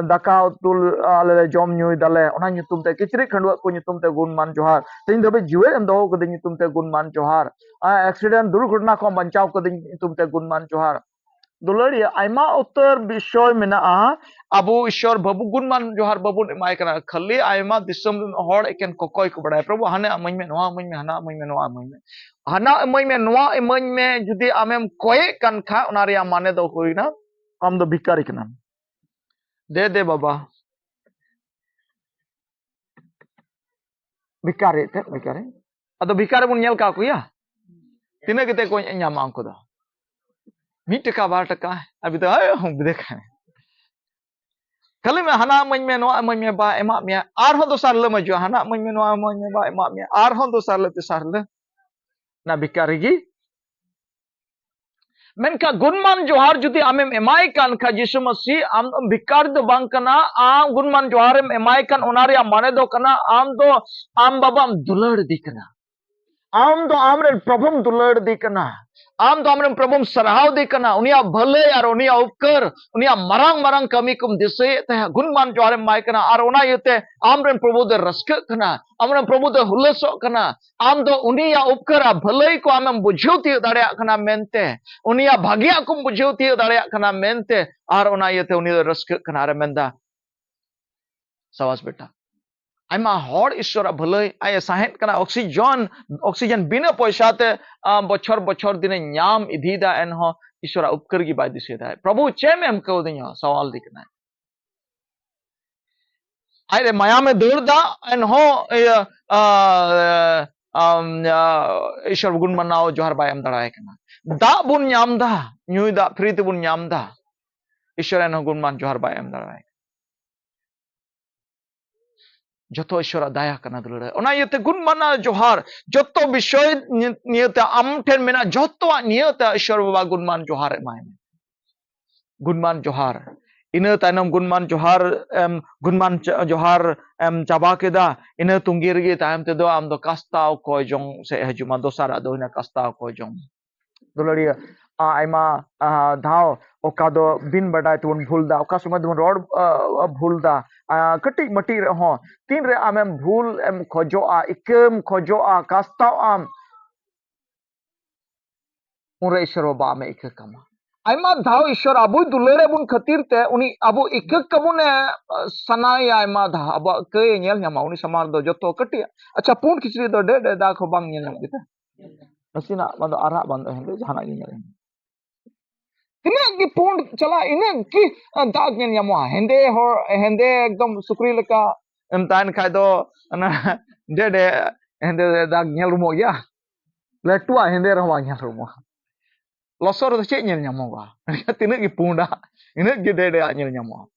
ᱫᱟᱠᱟ ᱩᱛᱩ ᱟᱞᱮ ᱞᱮ ᱡᱚᱢ ᱧᱩᱭ ᱫᱟᱞᱮ, ᱚᱱᱟ ᱧᱩᱛᱩᱢ ᱛᱮ, ᱠᱤᱪᱨᱤᱡ ᱠᱷᱟᱹᱰᱩᱣᱟᱹᱜ ᱠᱚ ᱧᱩᱛᱩᱢ ᱛᱮ ᱜᱩᱱᱢᱟᱱ ᱡᱚᱦᱟᱨ, ᱛᱮᱦᱮᱧ ᱫᱷᱟᱹᱵᱤᱡ ᱡᱤᱣᱮᱫ ᱮᱢ ᱫᱚᱦᱚ ᱠᱟᱫᱤᱧ ᱧᱩᱛᱩᱢ ᱛᱮ ᱜᱩᱱᱢᱟᱱ ᱡᱚᱦᱟᱨ, ᱮᱠᱥᱤᱰᱮᱱᱴ ᱫᱩᱨᱜᱷᱚᱴᱚᱱᱟ ᱠᱷᱚᱱ ᱵᱟᱧᱪᱟᱣ ᱠᱟᱫᱤᱧ ᱧᱩᱛᱩᱢ ᱛᱮ ᱜᱩᱱᱢᱟᱱ ᱡᱚᱦᱟᱨ᱾ ᱫᱩᱞᱟᱹᱲᱤᱭᱟᱹ, ᱟᱭᱢᱟ ᱩᱛᱟᱹᱨ ᱵᱤᱥᱚᱭ ᱢᱮᱱᱟᱜᱼᱟ᱾ ᱟᱵᱚ ᱤᱥᱚᱨ ᱵᱟᱵᱚ ᱜᱩᱱᱢᱟᱱ ᱡᱚᱦᱟᱨ ᱵᱟᱵᱚᱱ ᱮᱢᱟᱭ ᱠᱟᱱᱟ᱾ ᱠᱷᱟᱹᱞᱤ ᱟᱭᱢᱟ ᱫᱤᱥᱚᱢ ᱨᱮᱱ ᱦᱚᱲ ᱮᱠᱮᱱ ᱠᱚᱠᱚᱭ ᱠᱚ ᱵᱟᱲᱟᱭᱟ, "ᱯᱨᱚᱵᱷᱩ, ᱦᱟᱱᱟ ᱤᱢᱟᱹᱧ ᱢᱮ, ᱱᱚᱣᱟ ᱤᱢᱟᱹᱧ ᱢᱮ, ᱦᱟᱱᱟ ᱤᱢᱟᱹᱧ ᱢᱮ, ᱱᱚᱣᱟ ᱤᱢᱟᱹᱧ ᱢᱮ, ᱦᱟᱱᱟ ᱤᱢᱟᱹᱧ ᱢᱮ, ᱱᱚᱣᱟ ᱤᱢᱟᱹᱧ ᱢᱮ" ᱡᱩᱫᱤ ᱟᱢᱮᱢ ᱠᱚᱭᱮᱜ ᱠᱟᱱ ᱠᱷᱟᱱ, ᱚᱱᱟ ᱨᱮᱭᱟᱜ ᱢᱟᱱᱮ ᱫᱚ ᱦᱩᱭᱱᱟ ᱟᱢ ᱫᱚ ᱵᱷᱤᱠᱟᱨᱤ ᱠᱟᱱᱟᱢ᱾ ᱫᱮ ᱫᱮ ᱵᱟᱵᱟ, ᱵᱷᱤᱠᱟᱨᱤ ᱮᱱᱛᱮᱫ, ᱵᱷᱤᱠᱟᱨᱤ᱾ ᱟᱫᱚ ᱵᱷᱤᱠᱟᱨᱤ ᱵᱚᱱ ᱧᱮᱞ ᱠᱟᱜ ᱠᱚ ᱜᱮᱭᱟ? ᱛᱤᱱᱟᱹᱜ ᱠᱟᱛᱮ ᱠᱚ ᱧᱟᱢᱟ ᱩᱱᱠᱩ ᱫᱚ? ᱢᱤᱫ ᱴᱟᱠᱟ, ᱵᱟᱨ ᱴᱟᱠᱟ, ᱟᱨ ᱵᱤᱫᱟᱹ, ᱦᱳᱭ, ᱦᱩᱸ, ᱵᱤᱫᱟᱹ ᱠᱷᱟᱱ᱾ ᱠᱷᱟᱹᱞᱤ ᱢᱮ, ᱦᱟᱱᱟ ᱤᱢᱟᱹᱧ ᱢᱮ, ᱱᱚᱣᱟ ᱤᱢᱟᱹᱧ ᱢᱮ, ᱵᱟ, ᱮᱢᱟᱜ ᱢᱮᱭᱟ᱾ ᱟᱨᱦᱚᱸ ᱫᱚᱥᱟᱨ ᱦᱤᱞᱳᱜ ᱮᱢ ᱦᱤᱡᱩᱜᱼᱟ, ᱦᱟᱱᱟ ᱤᱢᱟᱹᱧ ᱢᱮ, ᱱᱚᱣᱟ ᱤᱢᱟᱹᱧ ᱢᱮ, ᱵᱟ, ᱮᱢᱟᱜ ᱢᱮᱭᱟ᱾ ᱟᱨᱦᱚᱸ ᱫᱚᱥᱟᱨ ᱦᱤᱞᱳᱜ, ᱛᱮᱥᱟᱨ ᱦᱤᱞᱳᱜ᱾ ᱚᱱᱟ ᱵᱷᱤᱠᱟᱨᱤ ᱜᱮ᱾ ᱢᱮᱱᱠᱷᱟᱱ ᱜᱩᱱᱢᱟᱱ ᱡᱚᱦᱟᱨ ᱡᱩᱫᱤ ᱟᱢᱮᱢ ᱮᱢᱟᱭ ᱠᱟᱱ ᱠᱷᱟᱡ, ᱡᱤᱥᱩ ᱢᱟᱹᱥᱤ, ᱟᱢ ᱫᱚ ᱵᱷᱤᱠᱟᱨᱤ ᱫᱚ ᱵᱟᱝ ᱠᱟᱱᱟ᱾ ᱟᱢ ᱜᱩᱱᱢᱟᱱ ᱡᱚᱦᱟᱨᱮᱢ ᱮᱢᱟᱭ ᱠᱟᱱ, ᱚᱱᱟ ᱨᱮᱭᱟᱜ ᱢᱟᱱᱮ ᱫᱚ ᱠᱟᱱᱟ, ᱟᱢ ᱫᱚ ᱟᱢ ᱵᱟᱵᱟᱢ ᱫᱩᱞᱟᱹᱲ ᱤᱫᱤ ᱠᱟᱱᱟ᱾ ᱟᱢ ᱫᱚ ᱟᱢᱨᱮᱱ ᱯᱨᱚᱵᱷᱩᱢ ᱫᱩᱞᱟᱹᱲ ᱤᱫᱤ ᱠᱟᱱᱟ᱾ ᱟᱢ ᱫᱚ ᱟᱢᱨᱮᱱ ᱯᱨᱚᱵᱷᱩᱢ ᱥᱟᱨᱦᱟᱣ ᱤᱫᱤ ᱠᱟᱱᱟ, ᱩᱱᱤᱭᱟᱜ ᱵᱷᱟᱹᱞᱟᱹᱭ ᱟᱨ ᱩᱱᱤᱭᱟᱜ ᱩᱯᱠᱟᱹᱨ, ᱩᱱᱤᱭᱟᱜ ᱢᱟᱨᱟᱝ ᱢᱟᱨᱟᱝ ᱠᱟᱹᱢᱤ ᱠᱚᱢ ᱫᱤᱥᱟᱹᱭᱮᱫ ᱛᱟᱦᱮᱸᱫ᱾ ᱜᱩᱱᱢᱟᱱ ᱡᱚᱦᱟᱨᱮᱢ ᱮᱢᱟᱭ ᱠᱟᱱᱟ, ᱟᱨ ᱚᱱᱟ ᱤᱭᱟᱹᱛᱮ ᱟᱢᱨᱮᱱ ᱯᱨᱚᱵᱷᱩ ᱫᱚᱭ ᱨᱟᱹᱥᱠᱟᱹᱜ ᱠᱟᱱᱟ, ᱟᱢᱨᱮᱱ ᱯᱨᱚᱵᱷᱩ ᱫᱚᱭ ᱦᱩᱞᱟᱹᱥᱚᱜ ᱠᱟᱱᱟ᱾ ᱟᱢ ᱫᱚ ᱩᱱᱤᱭᱟᱜ ᱩᱯᱠᱟᱹᱨ ᱟᱨ ᱵᱷᱟᱹᱞᱟᱹᱭ ᱠᱚ ᱟᱢᱮᱢ ᱵᱩᱡᱷᱟᱹᱣ ᱛᱤᱭᱳᱜ ᱫᱟᱲᱮᱭᱟᱜ ᱠᱟᱱᱟ ᱢᱮᱱᱛᱮ, ᱩᱱᱤᱭᱟᱜ ᱵᱷᱟᱹᱜᱤᱭᱟᱜ ᱠᱚᱢ ᱵᱩᱡᱷᱟᱹᱣ ᱛᱤᱭᱳᱜ ᱫᱟᱲᱮᱭᱟᱜ ᱠᱟᱱᱟ ᱢᱮᱱᱛᱮ, ᱟᱨ ᱚᱱᱟ ᱤᱭᱟᱹᱛᱮ ᱩᱱᱤ ᱫᱚᱭ ᱨᱟᱹᱥᱠᱟᱹᱜ ᱠᱟᱱᱟ ᱟᱨᱮ ᱢᱮᱱᱫᱟ, ᱥᱟᱵᱟᱥ ᱵᱮᱴᱟ᱾ ᱟᱭᱢᱟ ᱦᱚᱲ ᱤᱥᱚᱨᱟᱜ ᱵᱷᱟᱹᱞᱟᱹᱭ, ᱟᱡ ᱮ ᱥᱟᱦᱮᱫ ᱠᱟᱱᱟ, ᱚᱠᱥᱤᱡᱚᱱ, ᱚᱠᱥᱤᱡᱮᱱ ᱵᱤᱱᱟᱹ ᱯᱚᱭᱥᱟ ᱛᱮ, ᱟ, ᱵᱚᱪᱷᱚᱨ ᱵᱚᱪᱷᱚᱨ ᱫᱤᱱᱮ ᱧᱟᱢ ᱤᱫᱤᱭᱮᱫᱟ, ᱮᱱᱦᱚᱸ ᱤᱥᱚᱨᱟᱜ ᱩᱯᱠᱟᱹᱨ ᱜᱮ ᱵᱟᱭ ᱫᱤᱥᱟᱹᱭᱮᱫᱟ᱾ ᱯᱨᱚᱵᱷᱩ, ᱪᱮᱫ ᱮᱢ ᱮᱢ ᱠᱟᱣᱫᱤᱧᱟ? ᱥᱟᱣᱟᱞ ᱫᱤ ᱠᱟᱱᱟᱭ᱾ ᱟᱡ ᱨᱮ ᱢᱟᱭᱟᱢᱮ ᱫᱟᱹᱲ ᱫᱟ, ᱮᱱᱦᱚᱸ ᱤᱭᱟᱹ, ᱟ, ᱟᱢ, ᱟ, ᱤᱥᱚᱨ ᱜᱩᱱ ᱢᱟᱱᱟᱣ ᱡᱚᱦᱟᱨ ᱵᱟᱭ ᱮᱢ ᱫᱟᱲᱮᱭᱟᱭ ᱠᱟᱱᱟ᱾ ᱫᱟᱜ ᱵᱚᱱ ᱧᱟᱢ ᱫᱟ, ᱧᱩᱭ ᱫᱟᱜ ᱯᱷᱨᱤ ᱛᱮᱵᱚᱱ ᱧᱟᱢ ᱫᱟ, ᱤᱥᱚᱨ ᱮᱱᱦᱚᱸ ᱜᱩᱱ ᱢᱟᱱ ᱡᱚᱦᱟᱨ ᱵᱟᱭ ᱮᱢ ᱫᱟᱲᱮᱭᱟᱭ ᱠᱟᱱᱟ᱾ ᱡᱚᱛᱚ ᱤᱥᱚᱨᱟᱜ ᱫᱟᱭᱟ ᱠᱟᱱᱟ, ᱫᱩᱞᱟᱹᱲ᱾ ᱚᱱᱟ ᱤᱭᱟᱹᱛᱮ ᱜᱩᱱ ᱢᱟᱱᱟᱣ ᱡᱚᱦᱟᱨ, ᱡᱚᱛᱚ ᱵᱤᱥᱚᱭ ᱱᱤ-, ᱱᱤᱭᱟᱹᱛᱮ ᱟᱢ ᱴᱷᱮᱱ ᱢᱮᱱᱟᱜ ᱡᱚᱛᱚᱣᱟᱜ ᱱᱤᱭᱟᱹᱛᱮ ᱤᱥᱚᱨ ᱵᱟᱵᱟ ᱜᱩᱱ ᱢᱟᱱ ᱡᱚᱦᱟᱨ ᱮᱢᱟᱭ ᱢᱮ᱾ ᱜᱩᱱ ᱢᱟᱱ ᱡᱚᱦᱟᱨ᱾ ᱤᱱᱟᱹ ᱛᱟᱭᱱᱚᱢ ᱜᱩᱱ ᱢᱟᱱ ᱡᱚᱦᱟᱨ ᱮᱢ, ᱜᱩᱱ ᱢᱟᱱ ᱪ-, ᱡᱚᱦᱟᱨ ᱮᱢ ᱪᱟᱵᱟ ᱠᱮᱫᱟ, ᱤᱱᱟᱹ ᱛᱩᱸᱜᱤ ᱨᱮᱜᱮ ᱛᱟᱭᱚᱢ ᱛᱮᱫᱚ ᱟᱢ ᱫᱚ ᱠᱟᱥᱛᱟᱣ ᱠᱚᱭ ᱡᱚᱝ ᱥᱮᱫ ᱦᱤᱡᱩᱜ ᱢᱟ, ᱫᱚᱥᱟᱨᱟᱜ ᱫᱚ ᱦᱩᱭᱱᱟ ᱠᱟᱥᱛᱟᱣ ᱠᱚᱭ ᱡᱚᱝ᱾ ᱫᱩᱞᱟᱹᱲᱤᱭᱟᱹ, ᱟᱭᱢᱟ ᱫᱷᱟᱣ ᱚᱠᱟ ᱫᱚ ᱵᱤᱱ ᱵᱟᱰᱟᱭ ᱛᱮᱵᱚᱱ ᱵᱷᱩᱞ ᱫᱟ, ᱚᱠᱟ ᱥᱚᱢᱚᱭ ᱫᱚᱵᱚᱱ ᱨᱚᱲ ᱵᱷᱩᱞ ᱫᱟ ᱠᱟᱹᱴᱤᱡ ᱢᱟᱹᱴᱤᱡ ᱨᱮᱦᱚᱸ᱾ ᱛᱤᱱᱨᱮ ᱟᱢᱮᱢ ᱵᱷᱩᱞ ᱮᱢ ᱠᱷᱚᱡᱚᱜᱼᱟ, ᱤᱠᱟᱹᱢ ᱠᱷᱚᱡᱚᱜᱼᱟ, ᱠᱟᱥᱛᱟᱣ ᱟᱢ, ᱩᱱᱨᱮ ᱤᱥᱚᱨ ᱵᱟᱵᱟ ᱟᱢᱮ ᱤᱠᱟᱹ ᱠᱟᱢᱟ᱾ ᱟᱭᱢᱟ ᱫᱷᱟᱣ ᱤᱥᱚᱨ ᱟᱵᱚᱭ ᱫᱩᱞᱟᱹᱲ ᱮ ᱵᱚᱱ ᱠᱷᱟᱹᱛᱤᱨ ᱛᱮ ᱩᱱᱤ ᱟᱵᱚ ᱤᱠᱟᱹ ᱠᱟᱵᱚᱱᱮ ᱥᱟᱱᱟᱭᱟ᱾ ᱟᱭᱢᱟ ᱫᱷᱟᱣ ᱟᱵᱚᱣᱟᱜ ᱠᱟᱹᱭ ᱧᱮᱞ ᱧᱟᱢᱟ ᱩᱱᱤ ᱥᱟᱢᱟᱝ ᱨᱮᱫᱚ ᱡᱚᱛᱚ ᱠᱟᱹᱴᱤᱡ᱾ ᱟᱪᱪᱷᱟ, ᱯᱩᱸᱰ ᱠᱤᱪᱨᱤᱡ ᱫᱚ ᱰᱮ ᱰᱮ ᱫᱟᱜᱽ ᱦᱚᱸ ᱵᱟᱝ ᱧᱮᱞ ᱧᱟᱢᱚᱜ ᱜᱮᱛᱟ᱾ ᱱᱟᱥᱮᱱᱟᱜ ᱵᱟᱝ ᱫᱚ ᱟᱨᱟᱜ ᱵᱟᱝ ᱫᱚ ᱦᱮᱸᱫᱮ ᱡᱟᱦᱟᱱᱟᱜ ᱜᱮ ᱧᱮᱞ ᱧᱟᱢᱚᱜ᱾ ᱛᱤᱱᱟᱹᱜ ᱜᱮ ᱯᱩᱸᱰ ᱪᱟᱞᱟᱜ, ᱤᱱᱟᱹᱜ ᱜᱮ ᱫᱟᱜᱽ ᱧᱮᱞ ᱧᱟᱢᱚᱜᱼᱟ᱾ ᱦᱮᱸᱫᱮ ᱦᱚᱲ, ᱦᱮᱸᱫᱮ ᱮᱠᱫᱚᱢ ᱥᱩᱠᱨᱤ ᱞᱮᱠᱟ ᱮᱢ ᱛᱟᱦᱮᱱ ᱠᱷᱟᱡ ᱫᱚ ᱚᱱᱟ ᱰᱮ ᱰᱮ ᱦᱮᱸᱫᱮ ᱫᱟᱜᱽ ᱧᱮᱞ ᱨᱩᱢᱚᱜ ᱜᱮᱭᱟ᱾ ᱞᱟᱹᱴᱩᱣᱟᱜ ᱦᱮᱸᱫᱮ ᱨᱮᱦᱚᱸ ᱵᱟᱝ ᱧᱮᱞ ᱨᱩᱢᱚᱜᱼᱟ᱾ ᱞᱚᱥᱚᱫ ᱨᱮᱫᱚ ᱪᱮᱫ ᱧᱮᱞ ᱧᱟᱢᱚᱜᱼᱟ? ᱛᱤᱱᱟᱹᱜ ᱜᱮ ᱯᱩᱸᱰᱟ, ᱤᱱᱟᱹᱜ ᱜᱮ ᱰᱮ ᱰᱮ ᱟᱜ ᱧᱮᱞ ᱧᱟᱢᱚᱜᱼᱟ᱾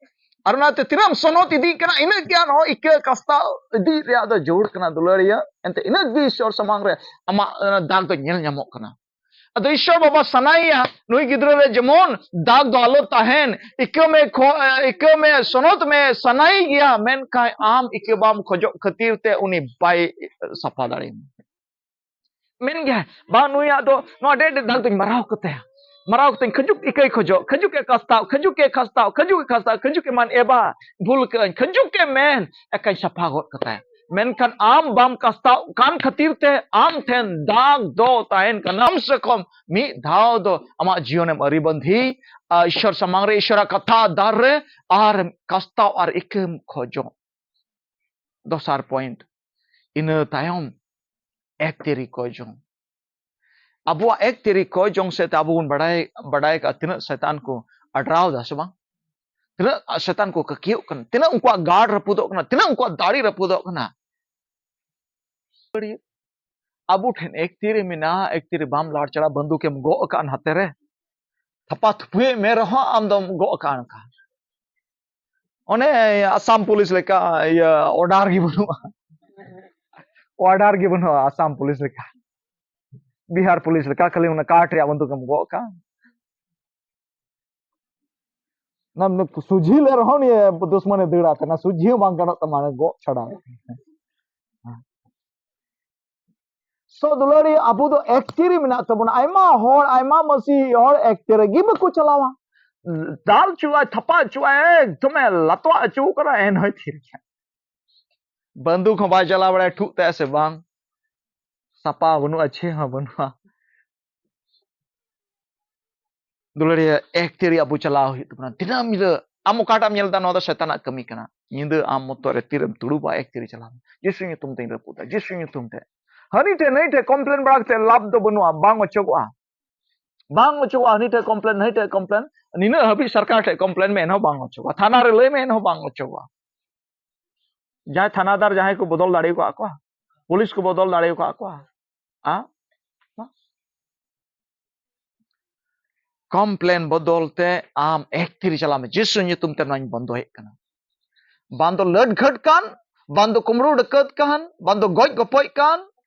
ᱟᱨ ᱚᱱᱟᱛᱮ ᱛᱤᱱᱟᱹᱜ ᱮᱢ ᱥᱚᱱᱚᱛ ᱤᱫᱤᱜ ᱠᱟᱱᱟ, ᱤᱱᱟᱹᱜ ᱜᱮ ᱟᱨᱦᱚᱸ ᱤᱠᱟᱹ ᱠᱟᱥᱛᱟᱣ ᱤᱫᱤ ᱨᱮᱭᱟᱜ ᱫᱚ ᱡᱟᱹᱨᱩᱲ ᱠᱟᱱᱟ, ᱫᱩᱞᱟᱹᱲᱤᱭᱟᱹ᱾ ᱮᱱᱛᱮ ᱤᱱᱟᱹᱜ ᱜᱮ ᱤᱥᱚᱨ ᱥᱟᱢᱟᱝ ᱨᱮ ᱟᱢᱟᱜ ᱚᱱᱟ ᱫᱟᱜᱽ ᱫᱚ ᱧᱮᱞ ᱧᱟᱢᱚᱜ ᱠᱟᱱᱟ᱾ ᱟᱫᱚ ᱤᱥᱚᱨ ᱵᱟᱵᱟ ᱥᱟᱱᱟᱭᱮᱭᱟ ᱱᱩᱭ ᱜᱤᱫᱽᱨᱟᱹ ᱨᱮ ᱡᱮᱢᱚᱱ ᱫᱟᱜᱽ ᱫᱚ ᱟᱞᱚ ᱛᱟᱦᱮᱱ, ᱤᱠᱟᱹ ᱢᱮ, ᱠᱷᱚ-, ᱤᱠᱟᱹ ᱢᱮ, ᱥᱚᱱᱚᱛ ᱢᱮ, ᱥᱟᱱᱟᱭᱮ ᱜᱮᱭᱟ, ᱢᱮᱱᱠᱷᱟᱱ ᱟᱢ ᱤᱠᱟᱹ ᱵᱟᱢ ᱠᱷᱚᱡᱚᱜ ᱠᱷᱟᱹᱛᱤᱨ ᱛᱮ ᱩᱱᱤ ᱵᱟᱭ ᱥᱟᱯᱷᱟ ᱫᱟᱲᱮᱭᱟᱢᱟ᱾ ᱢᱮᱱ ᱜᱮᱭᱟ, "ᱵᱟᱝ, ᱱᱩᱭᱟᱜ ᱫᱚ ᱱᱚᱣᱟ ᱰᱮ ᱰᱮ ᱫᱟᱜᱽ ᱫᱚᱧ ᱢᱟᱨᱟᱣ ᱠᱟᱛᱟᱭᱟ, ᱢᱟᱨᱟᱣ ᱠᱟᱛᱮᱧ ᱠᱷᱟᱹᱡᱩᱠ ᱤᱠᱟᱹᱭ ᱠᱷᱚᱡᱚᱜ, ᱠᱷᱟᱹᱡᱩᱠ ᱮ ᱠᱟᱥᱛᱟᱣ, ᱠᱷᱟᱹᱡᱩᱠ ᱮ ᱠᱟᱥᱛᱟᱣ, ᱠᱷᱟᱹᱡᱩᱠ ᱮ ᱠᱟᱥᱛᱟᱣ, ᱠᱷᱟᱹᱡᱩᱠ ᱮ ᱢᱟᱱ ᱮᱵᱟ, ᱵᱷᱩᱞ ᱠᱟᱹᱧ, ᱠᱷᱟᱹᱡᱩᱠ ᱮ ᱢᱮᱱ, ᱮᱠᱟᱧ ᱥᱟᱯᱷᱟ ᱜᱚᱫ ᱠᱟᱛᱟᱭᱟ᱾" ᱢᱮᱱᱠᱷᱟᱱ ᱟᱢ ᱵᱟᱢ ᱠᱟᱥᱛᱟᱣ ᱠᱟᱱ ᱠᱷᱟᱹᱛᱤᱨ ᱛᱮ ᱟᱢ ᱴᱷᱮᱱ ᱫᱟᱜᱽ ᱫᱚ ᱛᱟᱦᱮᱱ ᱠᱟᱱᱟ᱾ ᱠᱚᱢ ᱥᱮ ᱠᱚᱢ ᱢᱤᱫ ᱫᱷᱟᱣ ᱫᱚ ᱟᱢᱟᱜ ᱡᱤᱭᱚᱱᱮᱢ ᱟᱹᱨᱤᱵᱟᱸᱫᱷᱤ, ᱟᱨ ᱤᱥᱚᱨ ᱥᱟᱢᱟᱝ ᱨᱮ ᱤᱥᱚᱨᱟᱜ ᱠᱟᱛᱷᱟ ᱫᱟᱨ ᱨᱮ ᱟᱨ ᱠᱟᱥᱛᱟᱣ ᱟᱨ ᱤᱠᱟᱹᱢ ᱠᱷᱚᱡᱚᱜ᱾ ᱫᱚᱥᱟᱨ ᱯᱚᱭᱮᱱᱴ, ᱤᱱᱟᱹ ᱛᱟᱭᱚᱢ ᱮᱠ ᱛᱮᱨᱤ ᱠᱚᱭ ᱡᱚᱝ᱾ ᱟᱵᱚᱣᱟᱜ ᱮᱠ ᱛᱮᱨᱤ ᱠᱚᱭ ᱡᱚᱝ ᱥᱮᱫ ᱛᱮ ᱟᱵᱚ ᱵᱚᱱ ᱵᱟᱲᱟᱭ, ᱵᱟᱲᱟᱭ ᱠᱟᱜᱼᱟ ᱛᱤᱱᱟᱹᱜ ᱥᱮᱛᱟᱱ ᱠᱚ ᱟᱰᱨᱟᱣ ᱫᱟ ᱥᱮ ᱵᱟᱝ? ᱛᱤᱱᱟᱹᱜ ᱥᱮᱛᱟᱱ ᱠᱚ ᱠᱟᱹᱠᱤᱭᱟᱹᱜ ᱠᱟᱱᱟ, ᱛᱤᱱᱟᱹᱜ ᱩᱱᱠᱩᱣᱟᱜ ᱜᱟᱲ ᱨᱟᱹᱯᱩᱫᱚᱜ ᱠᱟᱱᱟ, ᱛᱤᱱᱟᱹᱜ ᱩᱱᱠᱩᱣᱟᱜ ᱫᱟᱲᱮ ᱨᱟᱹᱯᱩᱫᱚᱜ ᱠᱟᱱᱟ᱾ ᱟᱵᱚ ᱴᱷᱮᱱ ᱮᱠ ᱛᱤᱨᱮ ᱢᱮᱱᱟᱜᱼᱟ, ᱮᱠ ᱛᱤᱨᱮ ᱵᱟᱢ ᱞᱟᱲ ᱪᱟᱲᱟ, ᱵᱟᱱᱫᱩᱠ ᱮᱢ ᱜᱚᱜ ᱟᱠᱟᱫ ᱦᱟᱛᱮ ᱨᱮ, ᱛᱷᱟᱯᱟ ᱛᱷᱩᱯᱩᱭᱮᱫ ᱢᱮ ᱨᱮᱦᱚᱸ ᱟᱢ ᱫᱚᱢ ᱜᱚᱜ ᱟᱠᱟᱫ ᱚᱱᱠᱟ᱾ ᱚᱱᱮ ᱟᱥᱟᱢ ᱯᱩᱞᱤᱥ ᱞᱮᱠᱟ ᱤᱭᱟᱹ ᱚᱰᱟᱨ ᱜᱮ ᱵᱟᱹᱱᱩᱜᱼᱟ, ᱚᱰᱟᱨ ᱜᱮ ᱵᱟᱹᱱᱩᱜᱼᱟ ᱟᱥᱟᱢ ᱯᱩᱞᱤᱥ ᱞᱮᱠᱟ, ᱵᱤᱦᱟᱨ ᱯᱩᱞᱤᱥ ᱞᱮᱠᱟ, ᱠᱷᱟᱹᱞᱤ ᱚᱱᱟ ᱠᱟᱴ ᱨᱮᱭᱟᱜ ᱵᱟᱱᱫᱩᱠ ᱮᱢ ᱜᱚᱜ ᱟᱠᱟᱫ᱾ ᱚᱱᱟ ᱥᱩᱡᱷᱤ ᱞᱮ ᱨᱮᱦᱚᱸ ᱱᱤᱭᱟᱹ ᱫᱩᱥᱢᱟᱱᱮ ᱫᱟᱹᱲᱟ, ᱚᱱᱟ ᱥᱩᱡᱷᱤ ᱦᱚᱸ ᱵᱟᱝ ᱜᱟᱱᱚᱜ ᱛᱟᱢᱟ ᱜᱚᱜ ᱪᱷᱟᱲᱟ᱾ ᱥᱚ ᱫᱩᱞᱟᱹᱲᱤᱭᱟᱹ, ᱟᱵᱚ ᱫᱚ ᱮᱠᱛᱤ ᱨᱮ ᱢᱮᱱᱟᱜ ᱛᱟᱵᱚᱱᱟ᱾ ᱟᱭᱢᱟ ᱦᱚᱲ, ᱟᱭᱢᱟ ᱢᱟᱹᱥᱤ ᱦᱚᱲ ᱮᱠᱛᱤ ᱨᱮᱜᱮ ᱵᱟᱠᱚ ᱪᱟᱞᱟᱣᱟ᱾ ᱫᱟᱞ ᱦᱚᱪᱚᱣᱟᱭ, ᱛᱷᱟᱯᱟ ᱦᱚᱪᱚᱣᱟᱭ, ᱮᱠᱫᱚᱢᱮ ᱞᱟᱛᱣᱟᱜ ᱦᱚᱪᱚ ᱠᱟᱱᱟ, ᱮᱱᱦᱚᱸᱭ ᱛᱷᱤᱨ ᱜᱮᱭᱟ᱾ ᱵᱟᱱᱫᱩᱠ ᱦᱚᱸ ᱵᱟᱭ ᱪᱟᱞᱟᱣ ᱵᱟᱲᱟᱭᱟ, ᱴᱷᱩᱜ ᱛᱟᱭᱟ ᱥᱮ ᱵᱟᱝ, ᱥᱟᱯᱟ ᱵᱟᱹᱱᱩᱜᱼᱟ, ᱪᱮᱫ ᱦᱚᱸ ᱵᱟᱹᱱᱩᱜᱼᱟ᱾ ᱫᱩᱞᱟᱹᱲᱤᱭᱟᱹ, ᱮᱠᱛᱤ ᱨᱮᱭᱟᱜ ᱵᱚ ᱪᱟᱞᱟᱣ ᱦᱩᱭᱩᱜ ᱛᱟᱵᱚᱱᱟ᱾ ᱫᱤᱱᱟᱹᱢ ᱧᱤᱫᱟᱹ ᱟᱢ ᱚᱠᱟᱴᱟᱜ ᱮᱢ ᱧᱮᱞ ᱮᱫᱟ, ᱱᱚᱣᱟ ᱫᱚ ᱥᱮᱛᱟᱱᱟᱜ ᱠᱟᱹᱢᱤ ᱠᱟᱱᱟ᱾ ᱧᱤᱫᱟᱹ ᱟᱢ ᱢᱚᱛᱚ ᱨᱮ ᱛᱤᱨᱮᱢ ᱫᱩᱲᱩᱵᱟ, ᱮᱠᱛᱤ ᱨᱮ ᱪᱟᱞᱟᱣ ᱢᱮ, ᱡᱤᱥᱩ ᱧᱩᱛᱩᱢ ᱛᱮᱧ ᱨᱟᱹᱯᱩᱫᱟ, ᱡᱤᱥᱩ ᱧᱩᱛᱩᱢ ᱛᱮ᱾ ᱦᱟᱹᱱᱤ ᱴᱷᱮᱱ ᱱᱟᱹᱭ ᱴᱷᱮᱱ complain ᱵᱟᱲᱟ ᱠᱟᱛᱮ ᱞᱟᱵᱷ ᱫᱚ ᱵᱟᱹᱱᱩᱜᱼᱟ, ᱵᱟᱝ ᱚᱪᱚᱜᱚᱜᱼᱟ, ᱵᱟᱝ ᱚᱪᱚᱜᱚᱜᱼᱟ᱾ ᱦᱟᱹᱱᱤ ᱴᱷᱮᱱ complain, ᱱᱟᱹᱭ ᱴᱷᱮᱱ complain, ᱱᱤᱱᱟᱹᱜ ᱦᱟᱹᱵᱤᱡ ᱥᱚᱨᱠᱟᱨ ᱴᱷᱮᱱ complain ᱢᱮ, ᱮᱱᱦᱚᱸ ᱵᱟᱝ ᱚᱪᱚᱜᱚᱜᱼᱟ᱾ ᱛᱷᱟᱱᱟ ᱨᱮ ᱞᱟᱹᱭ ᱢᱮ, ᱮᱱᱦᱚᱸ ᱵᱟᱝ ᱚᱪᱚᱜᱚᱜᱼᱟ᱾ ᱡᱟᱦᱟᱸᱭ ᱛᱷᱟᱱᱟᱫᱟᱨ, ᱡᱟᱦᱟᱸᱭ ᱠᱚ ᱵᱚᱫᱚᱞ ᱫᱟᱲᱮ ᱟᱠᱟᱫ ᱠᱚᱣᱟ, ᱯᱩᱞᱤᱥ ᱠᱚ ᱵᱚᱫᱚᱞ ᱫᱟᱲᱮ ᱟᱠᱟᱫ ᱠᱚᱣᱟ, ᱟ? complain ᱵᱚᱫᱚᱞ ᱛᱮ ᱟᱢ ᱮᱠᱛᱤ ᱨᱮ ᱪᱟᱞᱟᱜ ᱢᱮ, ᱡᱤᱥᱩ ᱧᱩᱛᱩᱢ ᱛᱮ ᱱᱚᱣᱟᱧ ᱵᱚᱱᱫᱚᱭᱮᱫ ᱠᱟᱱᱟ᱾ ᱵᱟᱝ ᱫᱚ ᱞᱟᱹᱰ ᱜᱷᱟᱹᱴ ᱠᱟᱱ, ᱵᱟᱝ ᱫᱚ ᱠᱩᱢᱵᱽᱲᱩ ᱰᱟᱹᱠᱟᱹᱛ ᱠᱟᱱ, ᱵᱟᱝ ᱫᱚ ᱜᱚᱡ ᱜᱚᱯᱚᱡ ᱠᱟᱱ,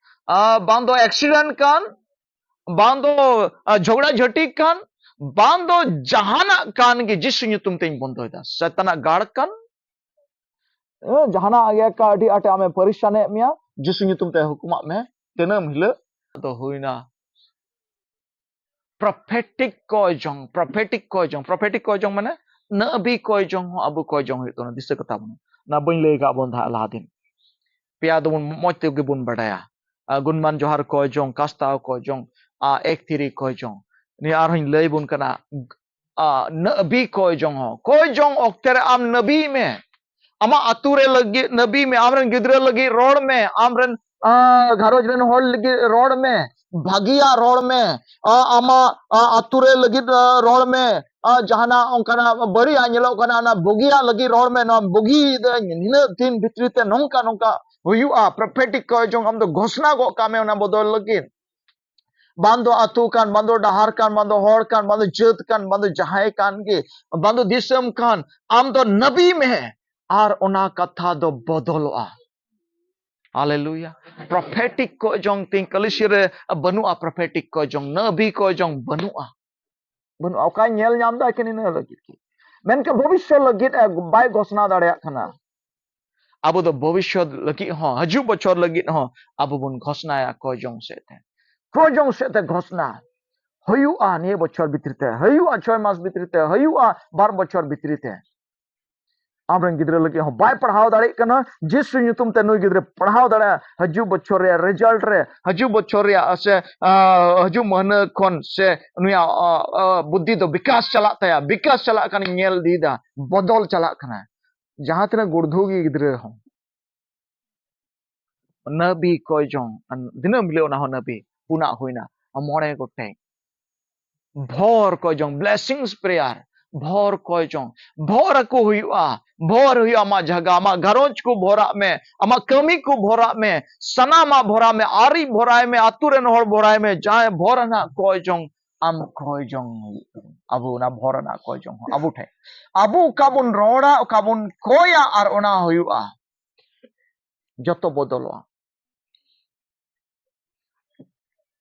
ᱟ, ᱵᱟᱝ ᱫᱚ accident ᱠᱟᱱ, ᱵᱟᱝ ᱫᱚ, ᱟ, ᱡᱷᱚᱜᱽᱲᱟ ᱡᱷᱟᱹᱴᱤ ᱠᱟᱱ, ᱵᱟᱝ ᱫᱚ ᱡᱟᱦᱟᱱᱟᱜ ᱠᱟᱱ ᱜᱮ, ᱡᱤᱥᱩ ᱧᱩᱛᱩᱢ ᱛᱮᱧ ᱵᱚᱱᱫᱚᱭᱮᱫᱟ᱾ ᱥᱮᱛᱟᱱᱟᱜ ᱜᱟᱲ ᱠᱟᱱ, ᱮ, ᱡᱟᱦᱟᱱᱟᱜ ᱜᱮ ᱮᱠᱟ ᱟᱹᱰᱤ ᱟᱸᱴᱮ ᱟᱢᱮ ᱯᱟᱨᱤᱥᱟᱱᱮᱫ ᱢᱮᱭᱟ, ᱡᱤᱥᱩ ᱧᱩᱛᱩᱢ ᱛᱮ ᱦᱩᱠᱩᱢᱟᱜ ᱢᱮ, ᱫᱤᱱᱟᱹᱢ ᱦᱤᱞᱳᱜ ᱫᱚ ᱦᱩᱭᱱᱟ᱾ prophetic ᱠᱚᱭ ᱡᱚᱝ, prophetic ᱠᱚᱭ ᱡᱚᱝ, prophetic ᱠᱚᱭ ᱡᱚᱝ ᱢᱟᱱᱮ ᱱᱟᱹᱵᱤ ᱠᱚᱭ ᱡᱚᱝ ᱦᱚᱸ ᱟᱵᱚ ᱠᱚᱭ ᱡᱚᱝ ᱦᱩᱭᱩᱜ ᱛᱟᱵᱚᱱᱟ᱾ ᱫᱤᱥᱟᱹ ᱠᱟᱛᱟ ᱵᱚᱱ, ᱚᱱᱟ ᱵᱟᱹᱧ ᱞᱟᱹᱭ ᱟᱠᱟᱫ ᱵᱚᱱ ᱛᱟᱦᱮᱸᱫ ᱞᱟᱦᱟ ᱫᱤᱱ᱾ ᱯᱮᱭᱟ ᱫᱚᱵᱚᱱ ᱢᱚᱡᱽ ᱛᱮᱜᱮ ᱵᱚᱱ ᱵᱟᱰᱟᱭᱟ᱾ ᱟ, ᱜᱩᱱᱢᱟᱱ ᱡᱚᱦᱟᱨ ᱠᱚᱭ ᱡᱚᱝ, ᱠᱟᱥᱛᱟᱣ ᱠᱚᱭ ᱡᱚᱝ, ᱟ, ᱮᱠ ᱛᱤᱨᱤ ᱠᱚᱭ ᱡᱚᱝ᱾ ᱱᱤᱭᱟᱹ ᱟᱨᱦᱚᱸᱧ ᱞᱟᱹᱭ ᱵᱚᱱ ᱠᱟᱱᱟ, ᱟ, ᱱᱟᱹᱵᱤ ᱠᱚᱭ ᱡᱚᱝ ᱦᱚᱸ᱾ ᱠᱚᱭ ᱡᱚᱝ ᱚᱠᱛᱮ ᱨᱮ ᱟᱢ ᱱᱟᱹᱵᱤ ᱢᱮ᱾ ᱟᱢᱟᱜ ᱟᱹᱛᱩ ᱨᱮ ᱞᱟᱹᱜᱤᱫ ᱱᱟᱹᱵᱤ ᱢᱮ, ᱟᱢᱨᱮᱱ ᱜᱤᱫᱽᱨᱟᱹ ᱞᱟᱹᱜᱤᱫ ᱨᱚᱲ ᱢᱮ, ᱟᱢᱨᱮᱱ, ᱟ, ᱜᱷᱟᱨᱚᱸᱡᱽ ᱨᱮᱱ ᱦᱚᱲ ᱞᱟᱹᱜᱤᱫ ᱨᱚᱲ ᱢᱮ, ᱵᱷᱟᱹᱜᱤᱭᱟᱜ ᱨᱚᱲ ᱢᱮ, ᱟ, ᱟᱢᱟᱜ, ᱟ, ᱟᱹᱛᱩ ᱨᱮ ᱞᱟᱹᱜᱤᱫ, ᱟ, ᱨᱚᱲ ᱢᱮ, ᱟ, ᱡᱟᱦᱟᱱᱟᱜ ᱚᱱᱠᱟᱱᱟᱜ ᱵᱟᱹᱲᱤᱡᱟᱜ ᱧᱮᱞᱚᱜ ᱠᱟᱱᱟ, ᱚᱱᱟ ᱵᱩᱜᱤᱭᱟᱜ ᱞᱟᱹᱜᱤᱫ ᱨᱚᱲ ᱢᱮ, ᱱᱚᱣᱟ ᱵᱩᱜᱤ ᱫᱚ ᱱᱤᱱᱟᱹᱜ ᱫᱤᱱ ᱵᱷᱤᱛᱨᱤ ᱛᱮ ᱱᱚᱝᱠᱟ ᱱᱚᱝᱠᱟ ᱦᱩᱭᱩᱜᱼᱟ, prophetic ᱠᱚᱭ ᱡᱚᱝ ᱟᱢ ᱫᱚ ᱜᱷᱳᱥᱱᱟ ᱜᱚᱜ ᱠᱟᱜ ᱢᱮ ᱚᱱᱟ ᱵᱚᱫᱚᱞ ᱞᱟᱹᱜᱤᱫ᱾ ᱵᱟᱝ ᱫᱚ ᱟᱹᱛᱩ ᱠᱟᱱ, ᱵᱟᱝ ᱫᱚ ᱰᱟᱦᱟᱨ ᱠᱟᱱ, ᱵᱟᱝ ᱫᱚ ᱦᱚᱲ ᱠᱟᱱ, ᱵᱟᱝ ᱫᱚ ᱡᱟᱹᱛ ᱠᱟᱱ, ᱵᱟᱝ ᱫᱚ ᱡᱟᱦᱟᱸᱭ ᱠᱟᱱ ᱜᱮ, ᱵᱟᱝ ᱫᱚ ᱫᱤᱥᱚᱢ ᱠᱟᱱ, ᱟᱢ ᱫᱚ ᱱᱟᱹᱵᱤ ᱢᱮ ᱟᱨ ᱚᱱᱟ ᱠᱟᱛᱷᱟ ᱫᱚ ᱵᱚᱫᱚᱞᱚᱜᱼᱟ᱾ ᱦᱟᱞᱮᱞᱩᱭᱟ᱾ prophetic ᱠᱚᱭ ᱡᱚᱝ ᱛᱤᱧ ᱠᱟᱹᱞᱤᱥᱤ ᱨᱮ ᱵᱟᱹᱱᱩᱜᱼᱟ, prophetic ᱠᱚᱭ ᱡᱚᱝ, ᱱᱟᱹᱵᱤ ᱠᱚᱭ ᱡᱚᱝ ᱵᱟᱹᱱᱩᱜᱼᱟ, ᱵᱟᱹᱱᱩᱜᱼᱟ᱾ ᱚᱠᱟᱭ ᱧᱮᱞ ᱧᱟᱢ ᱮᱫᱟ ᱮᱠᱮᱱ ᱤᱱᱟᱹ ᱞᱟᱹᱜᱤᱫ ᱜᱮ, ᱢᱮᱱᱠᱷᱟᱱ ᱵᱷᱚᱵᱤᱥᱥᱚᱛ ᱞᱟᱹᱜᱤᱫ ᱮ ᱵᱟᱭ ᱜᱷᱳᱥᱱᱟ ᱫᱟᱲᱮᱭᱟᱜ ᱠᱟᱱᱟ᱾ ᱟᱵᱚ ᱫᱚ ᱵᱷᱚᱵᱤᱥᱥᱚᱛ ᱞᱟᱹᱜᱤᱫ ᱦᱚᱸ, ᱦᱤᱡᱩᱜ ᱵᱚᱪᱷᱚᱨ ᱞᱟᱹᱜᱤᱫ ᱦᱚᱸ ᱟᱵᱚ ᱵᱚᱱ ᱜᱷᱳᱥᱱᱟᱭᱟ ᱠᱚᱭ ᱡᱚᱝ ᱥᱮᱫ ᱛᱮ᱾ ᱠᱚᱭ ᱡᱚᱝ ᱥᱮᱫ ᱛᱮ ᱜᱷᱳᱥᱱᱟ ᱦᱩᱭᱩᱜᱼᱟ, ᱱᱤᱭᱟᱹ ᱵᱚᱪᱷᱚᱨ ᱵᱷᱤᱛᱨᱤ ᱛᱮ ᱦᱩᱭᱩᱜᱼᱟ, ᱪᱷᱚᱭ ᱢᱟᱥ ᱵᱷᱤᱛᱨᱤ ᱛᱮ ᱦᱩᱭᱩᱜᱼᱟ, ᱵᱟᱨ ᱵᱚᱪᱷᱚᱨ ᱵᱷᱤᱛᱨᱤ ᱛᱮ᱾ ᱟᱢᱨᱮᱱ ᱜᱤᱫᱽᱨᱟᱹ ᱞᱟᱹᱜᱤᱫ ᱦᱚᱸ ᱵᱟᱭ ᱯᱟᱲᱦᱟᱣ ᱫᱟᱲᱮᱭᱟᱜ ᱠᱟᱱᱟ, ᱡᱤᱥᱩ ᱧᱩᱛᱩᱢ ᱛᱮ ᱱᱩᱭ ᱜᱤᱫᱽᱨᱟᱹ ᱯᱟᱲᱦᱟᱣ ᱫᱟᱲᱮᱭᱟᱜᱼᱟ, ᱦᱤᱡᱩᱜ ᱵᱚᱪᱷᱚᱨ ᱨᱮᱭᱟᱜ ᱨᱮᱡᱟᱞᱴ ᱨᱮ, ᱦᱤᱡᱩᱜ ᱵᱚᱪᱷᱚᱨ ᱨᱮᱭᱟᱜ ᱥᱮ, ᱟ, ᱦᱤᱡᱩᱜ ᱢᱟᱹᱦᱱᱟᱹ ᱠᱷᱚᱱ ᱥᱮ ᱱᱩᱭᱟᱜ, ᱟ, ᱟ, ᱵᱩᱫᱽᱫᱷᱤ ᱫᱚ ᱵᱤᱠᱟᱥ ᱪᱟᱞᱟᱜ ᱛᱟᱭᱟ, ᱵᱤᱠᱟᱥ ᱪᱟᱞᱟᱜ ᱠᱟᱱ ᱧᱮᱞ ᱤᱫᱤᱭᱮᱫᱟ, ᱵᱚᱫᱚᱞ ᱪᱟᱞᱟᱜ ᱠᱟᱱᱟ᱾ ᱡᱟᱦᱟᱸ ᱛᱤᱱᱟᱹᱜ ᱜᱩᱲᱫᱷᱩ ᱜᱮ ᱜᱤᱫᱽᱨᱟᱹ ᱦᱚᱸ, ᱱᱟᱹᱵᱤ ᱠᱚᱭ ᱡᱚᱝ, ᱫᱤᱱᱟᱹᱢ ᱦᱤᱞᱳᱜ ᱚᱱᱟ ᱦᱚᱸ ᱱᱟᱹᱵᱤ, ᱯᱩᱱᱟᱜ ᱦᱩᱭᱱᱟ, ᱢᱚᱬᱮ ᱜᱚᱴᱮᱡ᱾ ᱵᱷᱚᱨ ᱠᱚᱭ ᱡᱚᱝ, blessings prayer, ᱵᱷᱚᱨ ᱠᱚᱭ ᱡᱚᱝ, ᱵᱷᱚᱨ ᱟᱠᱚ ᱦᱩᱭᱩᱜᱼᱟ, ᱵᱷᱚᱨ ᱦᱩᱭᱩᱜᱼᱟ᱾ ᱟᱢᱟᱜ ᱡᱟᱭᱜᱟ, ᱟᱢᱟᱜ ᱜᱷᱟᱨᱚᱸᱡᱽ ᱠᱚ ᱵᱷᱚᱨᱟᱜ ᱢᱮ, ᱟᱢᱟᱜ ᱠᱟᱹᱢᱤ ᱠᱚ ᱵᱷᱚᱨᱟᱜ ᱢᱮ, ᱥᱟᱱᱟᱢᱟᱜ ᱵᱷᱚᱨᱟᱜ ᱢᱮ, ᱟᱹᱨᱤ ᱵᱷᱚᱨᱟᱭ ᱢᱮ, ᱟᱹᱛᱩ ᱨᱮᱱ ᱦᱚᱲ ᱵᱷᱚᱨᱟᱭ ᱢᱮ, ᱡᱟᱦᱟᱸᱭ ᱵᱷᱚᱨ ᱟᱱᱟᱜ ᱠᱚᱭ ᱡᱚᱝ, ᱟᱢ ᱠᱚᱭ ᱡᱚᱝ ᱦᱩᱭᱩᱜ ᱛᱟᱢᱟ᱾ ᱟᱵᱚ ᱚᱱᱟ ᱵᱷᱚᱨ ᱟᱱᱟᱜ ᱠᱚᱭ ᱡᱚᱝ ᱦᱚᱸ ᱟᱵᱚ ᱴᱷᱮᱱ, ᱟᱵᱚ ᱚᱠᱟ ᱵᱚᱱ ᱨᱚᱲᱟ, ᱚᱠᱟ ᱵᱚᱱ ᱠᱚᱭᱟ, ᱟᱨ ᱚᱱᱟ ᱦᱩᱭᱩᱜᱼᱟ, ᱡᱚᱛᱚ ᱵᱚᱫᱚᱞᱚᱜᱼᱟ᱾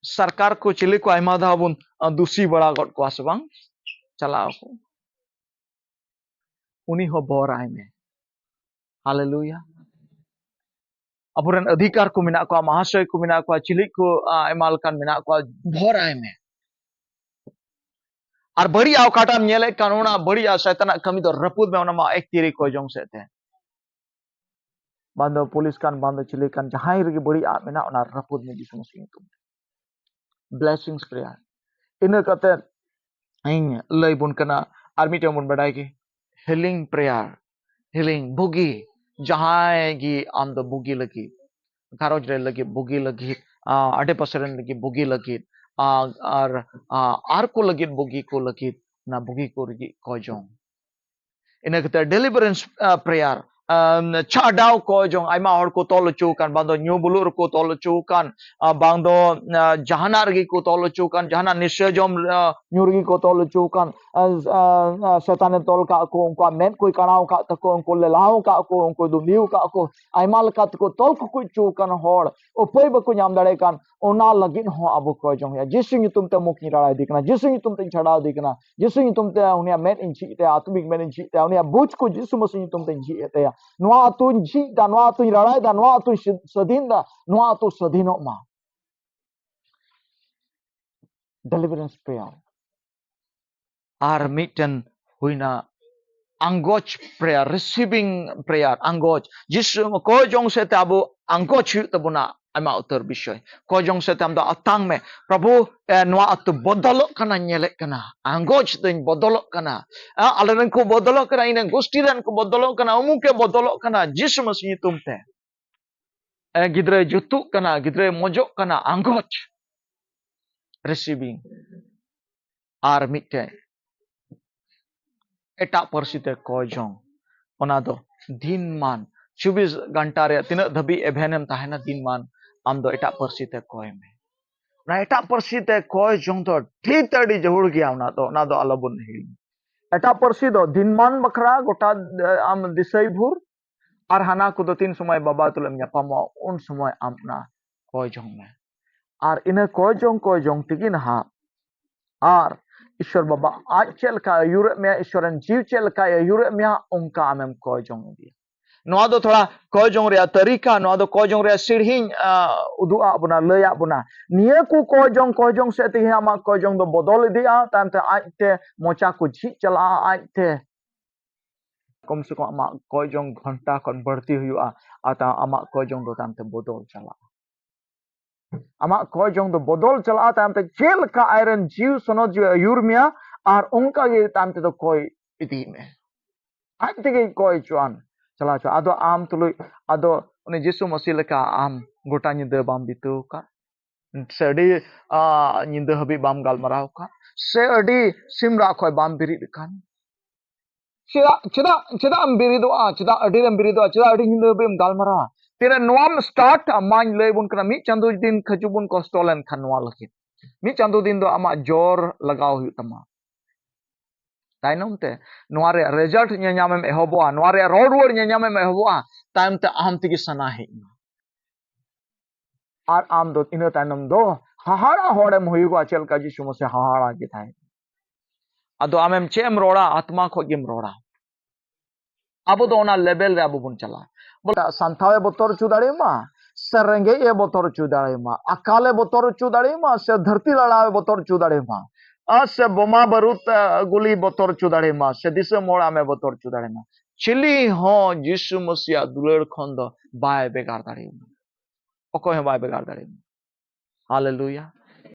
ᱥᱚᱨᱠᱟᱨ ᱠᱚ ᱪᱤᱞᱤ ᱠᱚ ᱟᱭᱢᱟ ᱫᱷᱟᱣ ᱵᱚᱱ, ᱟ, ᱫᱩᱥᱤ ᱵᱟᱲᱟ ᱜᱚᱫ ᱠᱚᱣᱟ ᱥᱮ ᱵᱟᱝ? ᱪᱟᱞᱟᱜ ᱟᱠᱚ, ᱩᱱᱤ ᱦᱚᱸ ᱵᱚᱨ ᱟᱭ ᱢᱮ᱾ ᱦᱟᱞᱮᱞᱩᱭᱟ᱾ ᱟᱵᱚᱨᱮᱱ ᱚᱫᱷᱤᱠᱟᱨ ᱠᱚ ᱢᱮᱱᱟᱜ ᱠᱚᱣᱟ, ᱢᱟᱦᱟᱥᱚᱭ ᱠᱚ ᱢᱮᱱᱟᱜ ᱠᱚᱣᱟ, ᱪᱤᱞᱤ ᱠᱚ, ᱟ, ᱟᱭᱢᱟ ᱞᱮᱠᱟᱱ ᱢᱮᱱᱟᱜ ᱠᱚᱣᱟ, ᱵᱚᱨ ᱟᱭ ᱢᱮ᱾ ᱟᱨ ᱵᱟᱹᱲᱤᱡ ᱚᱠᱟᱴᱟᱜ ᱮᱢ ᱧᱮᱞᱮᱫ ᱠᱟᱱ, ᱚᱱᱟ ᱵᱟᱹᱲᱤᱡ ᱥᱚᱭᱛᱟᱱᱟᱜ ᱠᱟᱹᱢᱤ ᱫᱚ ᱨᱟᱹᱯᱩᱫ ᱢᱮ, ᱚᱱᱟ ᱢᱟ ᱮᱠ ᱛᱤᱨᱤ ᱠᱚᱭ ᱡᱚᱝ ᱥᱮᱫ ᱛᱮ᱾ ᱵᱟᱝ ᱫᱚ ᱯᱩᱞᱤᱥ ᱠᱟᱱ, ᱵᱟᱝ ᱫᱚ ᱪᱤᱞᱤ ᱠᱟᱱ, ᱡᱟᱦᱟᱸᱭ ᱨᱮᱜᱮ ᱵᱟᱹᱲᱤᱡ ᱟᱜ ᱢᱮᱱᱟᱜ, ᱚᱱᱟ ᱨᱟᱹᱯᱩᱫ ᱢᱮ ᱡᱤᱥᱩ ᱢᱟᱥᱤ ᱧᱩᱛᱩᱢ ᱛᱮ᱾ Blessings prayer᱾ ᱤᱱᱟᱹ ᱠᱟᱛᱮ ᱤᱧ ᱞᱟᱹᱭ ᱵᱚᱱ ᱠᱟᱱᱟ, ᱟᱨ ᱢᱤᱫᱴᱮᱱ ᱵᱚᱱ ᱵᱟᱰᱟᱭ ᱜᱮ, healing prayer, healing, ᱵᱩᱜᱤ᱾ ᱡᱟᱦᱟᱸᱭ ᱜᱮ ᱟᱢ ᱫᱚ ᱵᱩᱜᱤ ᱞᱟᱹᱜᱤᱫ, ᱜᱷᱟᱨᱚᱸᱡᱽ ᱨᱮ ᱞᱟᱹᱜᱤᱫ ᱵᱩᱜᱤ ᱞᱟᱹᱜᱤᱫ, ᱟ, ᱟᱰᱮ ᱯᱟᱥᱮ ᱨᱮᱱ ᱞᱟᱹᱜᱤᱫ ᱵᱩᱜᱤ ᱞᱟᱹᱜᱤᱫ, ᱟ, ᱟᱨ, ᱟ, ᱟᱨ ᱠᱚ ᱞᱟᱹᱜᱤᱫ ᱵᱩᱜᱤ ᱠᱚ ᱞᱟᱹᱜᱤᱫ, ᱚᱱᱟ ᱵᱩᱜᱤ ᱠᱚ ᱞᱟᱹᱜᱤᱫ ᱠᱚᱭ ᱡᱚᱝ᱾ ᱤᱱᱟᱹ ᱠᱟᱛᱮ deliverance, ᱟ, prayer, ᱟᱢ, ᱪᱷᱟᱰᱟᱣ ᱠᱚᱭ ᱡᱚᱝ᱾ ᱟᱭᱢᱟ ᱦᱚᱲ ᱠᱚ ᱛᱚᱞ ᱦᱚᱪᱚ ᱟᱠᱟᱱ, ᱵᱟᱝ ᱫᱚ ᱧᱩ ᱵᱩᱞᱩᱜ ᱨᱮᱠᱚ ᱛᱚᱞ ᱦᱚᱪᱚ ᱟᱠᱟᱱ, ᱟ, ᱵᱟᱝ ᱫᱚ, ᱟ, ᱡᱟᱦᱟᱱᱟᱜ ᱨᱮᱜᱮ ᱠᱚ ᱛᱚᱞ ᱦᱚᱪᱚ ᱟᱠᱟᱱ, ᱡᱟᱦᱟᱱᱟᱜ ᱱᱤᱥᱟᱹ ᱡᱚᱢ, ᱟ, ᱧᱩ ᱨᱮᱜᱮ ᱠᱚ ᱛᱚᱞ ᱦᱚᱪᱚ ᱟᱠᱟᱱ, ᱟ, ᱟ, ᱟ, ᱥᱮᱛᱟᱱᱮ ᱛᱚᱞ ᱠᱟᱜ ᱠᱚ, ᱩᱱᱠᱩᱣᱟᱜ ᱢᱮᱫ ᱠᱚᱭ ᱠᱟᱬᱟᱣ ᱠᱟᱜ ᱛᱟᱠᱚ, ᱩᱱᱠᱩ ᱞᱮᱞᱦᱟᱣ ᱠᱟᱜ ᱠᱚ, ᱩᱱᱠᱩ ᱫᱩᱸᱫᱷᱤᱣ ᱠᱟᱜ ᱠᱚ, ᱟᱭᱢᱟ ᱞᱮᱠᱟ ᱛᱮᱠᱚ ᱛᱚᱞ ᱠᱩᱠᱩᱡ ᱦᱚᱪᱚ ᱟᱠᱟᱱ ᱦᱚᱲ, ᱩᱯᱟᱹᱭ ᱵᱟᱠᱚ ᱧᱟᱢ ᱫᱟᱲᱮᱭᱟᱜ ᱠᱟᱱ, ᱚᱱᱟ ᱞᱟᱹᱜᱤᱫ ᱦᱚᱸ ᱟᱵᱚ ᱠᱚᱭ ᱡᱚᱝ ᱦᱩᱭᱩᱜᱼᱟ᱾ ᱡᱤᱥᱩ ᱧᱩᱛᱩᱢ ᱛᱮ ᱢᱩᱠ ᱤᱧ ᱨᱟᱲᱟ ᱤᱫᱤ ᱠᱟᱱᱟ, ᱡᱤᱥᱩ ᱧᱩᱛᱩᱢ ᱛᱮᱧ ᱪᱷᱟᱰᱟᱣ ᱤᱫᱤ ᱠᱟᱱᱟ, ᱡᱤᱥᱩ ᱧᱩᱛᱩᱢ ᱛᱮ ᱩᱱᱤᱭᱟᱜ ᱢᱮᱫ ᱤᱧ ᱡᱷᱤᱡ ᱛᱟᱭᱟ, ᱟᱛᱢᱤᱠ ᱢᱮᱫ ᱤᱧ ᱡᱷᱤᱡ ᱛᱟᱭᱟ, ᱩᱱᱤᱭᱟᱜ ᱵᱩᱡᱽ ᱠᱚ ᱡᱤᱥᱩ ᱢᱟᱥᱤ ᱧᱩᱛᱩᱢ ᱛᱮᱧ ᱡᱷᱤᱡ ᱮᱫ ᱛᱟᱭᱟ᱾ ᱱᱚᱣᱟ ᱟᱹᱛᱩᱧ ᱡᱷᱤᱡ ᱫᱟ, ᱱᱚᱣᱟ ᱟᱹᱛᱩᱧ ᱨᱟᱲᱟᱭ ᱫᱟ, ᱱᱚᱣᱟ ᱟᱹᱛᱩᱧ ᱥᱟᱹ-, ᱥᱟᱹᱫᱷᱤᱱ ᱫᱟ, ᱱᱚᱣᱟ ᱟᱹᱛᱩ ᱥᱟᱹᱫᱷᱤᱱᱚᱜ ᱢᱟ᱾ Deliverance prayer ᱟᱨ ᱢᱤᱫᱴᱮᱱ ᱦᱩᱭᱱᱟ ᱟᱸᱜᱚᱪ prayer, receiving prayer, ᱟᱸᱜᱚᱪ᱾ ᱡᱤᱥᱩ ᱠᱚᱭ ᱡᱚᱝ ᱥᱮᱫ ᱛᱮ ᱟᱵᱚ ᱟᱸᱜᱚᱪ ᱦᱩᱭᱩᱜ ᱛᱟᱵᱚᱱᱟ ᱟᱭᱢᱟ ᱩᱛᱟᱹᱨ ᱵᱤᱥᱚᱭ᱾ ᱠᱚᱭ ᱡᱚᱝ ᱥᱮᱫ ᱛᱮ ᱟᱢ ᱫᱚ ᱟᱛᱟᱝ ᱢᱮ, "ᱯᱨᱚᱵᱷᱩ, ᱮ, ᱱᱚᱣᱟ ᱟᱹᱛᱩ ᱵᱚᱫᱚᱞᱚᱜ ᱠᱟᱱᱟ, ᱧᱮᱞᱮᱫ ᱠᱟᱱᱟ, ᱟᱸᱜᱚᱪ ᱫᱚᱧ ᱵᱚᱫᱚᱞᱚᱜ ᱠᱟᱱᱟ, ᱮ, ᱟᱞᱮ ᱨᱮᱱ ᱠᱚ ᱵᱚᱫᱚᱞᱚᱜ ᱠᱟᱱᱟ, ᱤᱧ ᱨᱮᱱ ᱜᱩᱥᱴᱤ ᱨᱮᱱ ᱠᱚ ᱵᱚᱫᱚᱞᱚᱜ ᱠᱟᱱᱟ, ᱩᱢᱩᱠᱮ ᱵᱚᱫᱚᱞᱚᱜ ᱠᱟᱱᱟ ᱡᱤᱥᱩ ᱢᱟᱹᱥᱤ ᱧᱩᱛᱩᱢ ᱛᱮ, ᱮ, ᱜᱤᱫᱽᱨᱟᱹᱭ ᱡᱩᱛᱩᱜ ᱠᱟᱱᱟ, ᱜᱤᱫᱽᱨᱟᱹᱭ ᱢᱚᱡᱚᱜ ᱠᱟᱱᱟ", ᱟᱸᱜᱚᱪ, receiving᱾ ᱟᱨ ᱢᱤᱫᱴᱮᱡ ᱮᱴᱟᱜ ᱯᱟᱹᱨᱥᱤ ᱛᱮ ᱠᱚᱭ ᱡᱚᱝ, ᱚᱱᱟ ᱫᱚ ᱫᱤᱱᱢᱟᱱ ᱪᱚᱵᱵᱤᱥ ᱜᱷᱚᱱᱴᱟ ᱨᱮᱭᱟᱜ ᱛᱤᱱᱟᱹᱜ ᱫᱷᱟᱹᱵᱤᱡ ᱮᱵᱷᱮᱱ ᱮᱢ ᱛᱟᱦᱮᱱᱟ, ᱫᱤᱱᱢᱟᱱ ᱟᱢ ᱫᱚ ᱮᱴᱟᱜ ᱯᱟᱹᱨᱥᱤ ᱛᱮ ᱠᱚᱭ ᱢᱮ᱾ ᱚᱱᱟ ᱮᱴᱟᱜ ᱯᱟᱹᱨᱥᱤ ᱛᱮ ᱠᱚᱭ ᱡᱚᱝ ᱫᱚ ᱟᱹᱰᱤ ᱛᱮ ᱟᱹᱰᱤ ᱡᱟᱹᱨᱩᱲ ᱜᱮᱭᱟ, ᱚᱱᱟ ᱫᱚ, ᱚᱱᱟ ᱫᱚ ᱟᱞᱚᱵᱚᱱ ᱦᱤᱲᱤᱧ᱾ ᱮᱴᱟᱜ ᱯᱟᱹᱨᱥᱤ ᱫᱚ ᱫᱤᱱᱢᱟᱱ ᱵᱟᱠᱷᱨᱟ ᱜᱚᱴᱟ, ᱮ, ᱟᱢ ᱫᱤᱥᱟᱹᱭ ᱵᱷᱳᱨ, ᱟᱨ ᱦᱟᱱᱟ ᱠᱚᱫᱚ ᱛᱤᱱ ᱥᱚᱢᱚᱭ ᱵᱟᱵᱟ ᱛᱩᱞᱩᱡ ᱮᱢ ᱧᱟᱯᱟᱢᱚᱜᱼᱟ, ᱩᱱ ᱥᱚᱢᱚᱭ ᱟᱢ ᱚᱱᱟ ᱠᱚᱭ ᱡᱚᱝ ᱢᱮ᱾ ᱟᱨ ᱤᱱᱟᱹ ᱠᱚᱭ ᱡᱚᱝ, ᱠᱚᱭ ᱡᱚᱝ ᱛᱮᱜᱮ ᱱᱟᱦᱟᱜ ᱟᱨ ᱤᱥᱚᱨ ᱵᱟᱵᱟ ᱟᱡ ᱪᱮᱫ ᱞᱮᱠᱟᱭ ᱟᱹᱭᱩᱨᱮᱫ ᱢᱮᱭᱟ, ᱤᱥᱚᱨ ᱨᱮᱱ ᱡᱤᱣᱤ ᱪᱮᱫ ᱞᱮᱠᱟᱭ ᱟᱹᱭᱩᱨᱮᱫ ᱢᱮᱭᱟ, ᱚᱱᱠᱟ ᱟᱢᱮᱢ ᱠᱚᱭ ᱡᱚᱝ ᱤᱫᱤᱭᱟ᱾ ᱱᱚᱣᱟ ᱫᱚ ᱛᱷᱚᱲᱟ ᱠᱚᱭ ᱡᱚᱝ ᱨᱮᱭᱟᱜ ᱛᱟᱹᱨᱤᱠᱟ, ᱱᱚᱣᱟ ᱫᱚ ᱠᱚᱭ ᱡᱚᱝ ᱨᱮᱭᱟᱜ ᱥᱤᱲᱦᱤᱧ, ᱟ, ᱩᱫᱩᱜ ᱟᱜ ᱵᱚᱱᱟ, ᱞᱟᱹᱭ ᱟᱜ ᱵᱚᱱᱟ᱾ ᱱᱤᱭᱟᱹ ᱠᱚ ᱠᱚᱭ ᱡᱚᱝ, ᱠᱚᱭ ᱡᱚᱝ ᱥᱮᱫ ᱛᱮᱜᱮ ᱟᱢᱟᱜ ᱠᱚᱭ ᱡᱚᱝ ᱫᱚ ᱵᱚᱫᱚᱞ ᱤᱫᱤᱜᱼᱟ, ᱛᱟᱭᱚᱢ ᱛᱮ ᱟᱡ ᱛᱮ ᱢᱚᱪᱟ ᱠᱚ ᱡᱷᱤᱡ ᱪᱟᱞᱟᱜᱼᱟ, ᱟᱡ ᱛᱮ᱾ ᱠᱚᱢ ᱥᱮ ᱠᱚᱢ ᱟᱢᱟᱜ ᱠᱚᱭ ᱡᱚᱝ ᱜᱷᱚᱱᱴᱟ ᱠᱷᱚᱱ ᱵᱟᱹᱲᱛᱤ ᱦᱩᱭᱩᱜᱼᱟ, ᱟᱨ ᱛᱟ-, ᱟᱢᱟᱜ ᱠᱚᱭ ᱡᱚᱝ ᱫᱚ ᱛᱟᱭᱚᱢ ᱛᱮ ᱵᱚᱫᱚᱞ ᱪᱟᱞᱟᱜᱼᱟ᱾ ᱟᱢᱟᱜ ᱠᱚᱭ ᱡᱚᱝ ᱫᱚ ᱵᱚᱫᱚᱞ ᱪᱟᱞᱟᱜᱼᱟ, ᱛᱟᱭᱚᱢ ᱛᱮ ᱪᱮᱫ ᱞᱮᱠᱟ ᱟᱡᱨᱮᱱ ᱡᱤᱣᱤ ᱥᱚᱱᱚᱛ ᱡᱤᱣᱤ ᱟᱹᱭᱩᱨ ᱢᱮᱭᱟ, ᱟᱨ ᱚᱱᱠᱟ ᱜᱮ ᱛᱟᱭᱚᱢ ᱛᱮᱫᱚ ᱠᱚᱭ ᱤᱫᱤᱭ ᱢᱮ᱾ ᱟᱡ ᱛᱮᱜᱮ ᱠᱚᱭ ᱦᱚᱪᱚᱣᱟᱱ ᱪᱟᱞᱟᱣ ᱦᱚᱪᱚ᱾ ᱟᱫᱚ ᱟᱢ ᱛᱩᱞᱩᱡ, ᱟᱫᱚ ᱩᱱᱤ ᱡᱤᱥᱩ ᱢᱟᱹᱥᱤ ᱞᱮᱠᱟ ᱟᱢ ᱜᱚᱴᱟ ᱧᱤᱫᱟᱹ ᱵᱟᱢ ᱵᱤᱛᱟᱹᱣ ᱟᱠᱟᱫ, ᱥᱮ ᱟᱹᱰᱤ, ᱟ, ᱧᱤᱫᱟᱹ ᱦᱟᱹᱵᱤᱡ ᱵᱟᱢ ᱜᱟᱞᱢᱟᱨᱟᱣ ᱟᱠᱟᱫ, ᱥᱮ ᱟᱹᱰᱤ ᱥᱤᱢ ᱨᱟᱜ ᱠᱷᱚᱱ ᱵᱟᱢ ᱵᱮᱨᱮᱫ ᱟᱠᱟᱱ᱾ ᱪᱮᱫᱟᱜ, ᱪᱮᱫᱟᱜ, ᱪᱮᱫᱟᱜ ᱮᱢ ᱵᱮᱨᱮᱫᱚᱜᱼᱟ? ᱪᱮᱫᱟᱜ ᱟᱹᱰᱤ ᱨᱮᱢ ᱵᱮᱨᱮᱫᱚᱜᱼᱟ? ᱪᱮᱫᱟᱜ ᱟᱹᱰᱤ ᱧᱤᱫᱟᱹ ᱦᱟᱹᱵᱤᱡ ᱮᱢ ᱜᱟᱞᱢᱟᱨᱟᱣᱟ? ᱛᱤᱱᱟᱹᱜ ᱱᱚᱣᱟᱢ start ᱟ, ᱢᱟᱧ ᱞᱟᱹᱭ ᱟᱵᱚᱱ ᱠᱟᱱᱟ, ᱢᱤᱫ ᱪᱟᱸᱫᱳ ᱫᱤᱱ ᱠᱷᱟᱹᱡᱩᱜ ᱵᱚᱱ ᱠᱚᱥᱴᱚ ᱞᱮᱱᱠᱷᱟᱱ ᱱᱚᱣᱟ ᱞᱟᱹᱜᱤᱫ, ᱢᱤᱫ ᱪᱟᱸᱫᱳ ᱫᱤᱱ ᱫᱚ ᱟᱢᱟᱜ ᱡᱳᱨ ᱞᱟᱜᱟᱣ ᱦᱩᱭᱩᱜ ᱛᱟᱢᱟ᱾ ᱛᱟᱭᱱᱚᱢ ᱛᱮ ᱱᱚᱣᱟ ᱨᱮᱭᱟᱜ result ᱧᱮᱧᱟᱢᱮᱢ ᱮᱦᱚᱵᱚᱜᱼᱟ, ᱱᱚᱣᱟ ᱨᱮᱭᱟᱜ ᱨᱚᱲ ᱨᱩᱣᱟᱹᱲ ᱧᱮᱧᱟᱢᱮᱢ ᱮᱦᱚᱵᱚᱜᱼᱟ, ᱛᱟᱭᱚᱢ ᱛᱮ ᱟᱢ ᱛᱮᱜᱮ ᱥᱟᱱᱟ ᱦᱮᱡ ᱮᱱᱟ᱾ ᱟᱨ ᱟᱢ ᱫᱚ ᱤᱱᱟᱹ ᱛᱟᱭᱱᱚᱢ ᱫᱚ ᱦᱟᱦᱟᱲᱟ ᱦᱚᱲᱮᱢ ᱦᱩᱭᱩᱜᱚᱜᱼᱟ, ᱪᱮᱫ ᱞᱮᱠᱟ ᱡᱤᱥᱩ ᱢᱟᱥᱤ ᱦᱟᱦᱟᱲᱟ ᱜᱮ ᱛᱟᱦᱮᱸ ᱠᱟᱱᱟ᱾ ᱟᱫᱚ ᱟᱢᱮᱢ ᱪᱮᱫ ᱮᱢ ᱨᱚᱲᱟ? ᱟᱛᱢᱟ ᱠᱷᱚᱡ ᱜᱮᱢ ᱨᱚᱲᱟ᱾ ᱟᱵᱚ ᱫᱚ ᱚᱱᱟ ᱞᱮᱵᱮᱞ ᱨᱮ ᱟᱵᱚ ᱵᱚᱱ ᱪᱟᱞᱟᱜᱼᱟ᱾ ᱵᱚᱞᱮ ᱥᱟᱱᱛᱷᱟᱣ ᱮ ᱵᱚᱛᱚᱨ ᱦᱚᱪᱚ ᱫᱟᱲᱮᱭᱟᱢᱟ, ᱥᱮ ᱨᱮᱸᱜᱮᱡ ᱮ ᱵᱚᱛᱚᱨ ᱦᱚᱪᱚ ᱫᱟᱲᱮᱭᱟᱢᱟ, ᱟᱠᱟᱞ ᱮ ᱵᱚᱛᱚᱨ ᱦᱚᱪᱚ ᱫᱟᱲᱮᱭᱟᱢᱟ, ᱥᱮ ᱫᱷᱟᱹᱨᱛᱤ ᱞᱟᱲᱟᱣ ᱮ ᱵᱚᱛᱚᱨ ᱦᱚᱪᱚ ᱫᱟᱲᱮᱭᱟᱢᱟ, ᱟᱨ ᱥᱮ ᱵᱳᱢᱟ ᱵᱟᱹᱨᱩᱫ, ᱟ, ᱜᱩᱞᱤ ᱵᱚᱛᱚᱨ ᱦᱚᱪᱚ ᱫᱟᱲᱮᱭᱟᱢᱟ, ᱥᱮ ᱫᱤᱥᱚᱢ ᱦᱚᱲ ᱟᱢᱮ ᱵᱚᱛᱚᱨ ᱦᱚᱪᱚ ᱫᱟᱲᱮᱭᱟᱢᱟ, ᱪᱤᱞᱤ ᱦᱚᱸ ᱡᱤᱥᱩ ᱢᱟᱹᱥᱤᱭᱟᱜ ᱫᱩᱞᱟᱹᱲ ᱠᱷᱚᱱ ᱫᱚ ᱵᱟᱭ ᱵᱷᱮᱜᱟᱨ ᱫᱟᱲᱮᱭᱟᱢᱟ᱾ ᱚᱠᱚᱭ ᱦᱚᱸ ᱵᱟᱭ ᱵᱷᱮᱜᱟᱨ ᱫᱟᱲᱮᱭᱟᱢᱟ᱾ ᱦᱟᱞᱮᱞᱩᱭᱟ᱾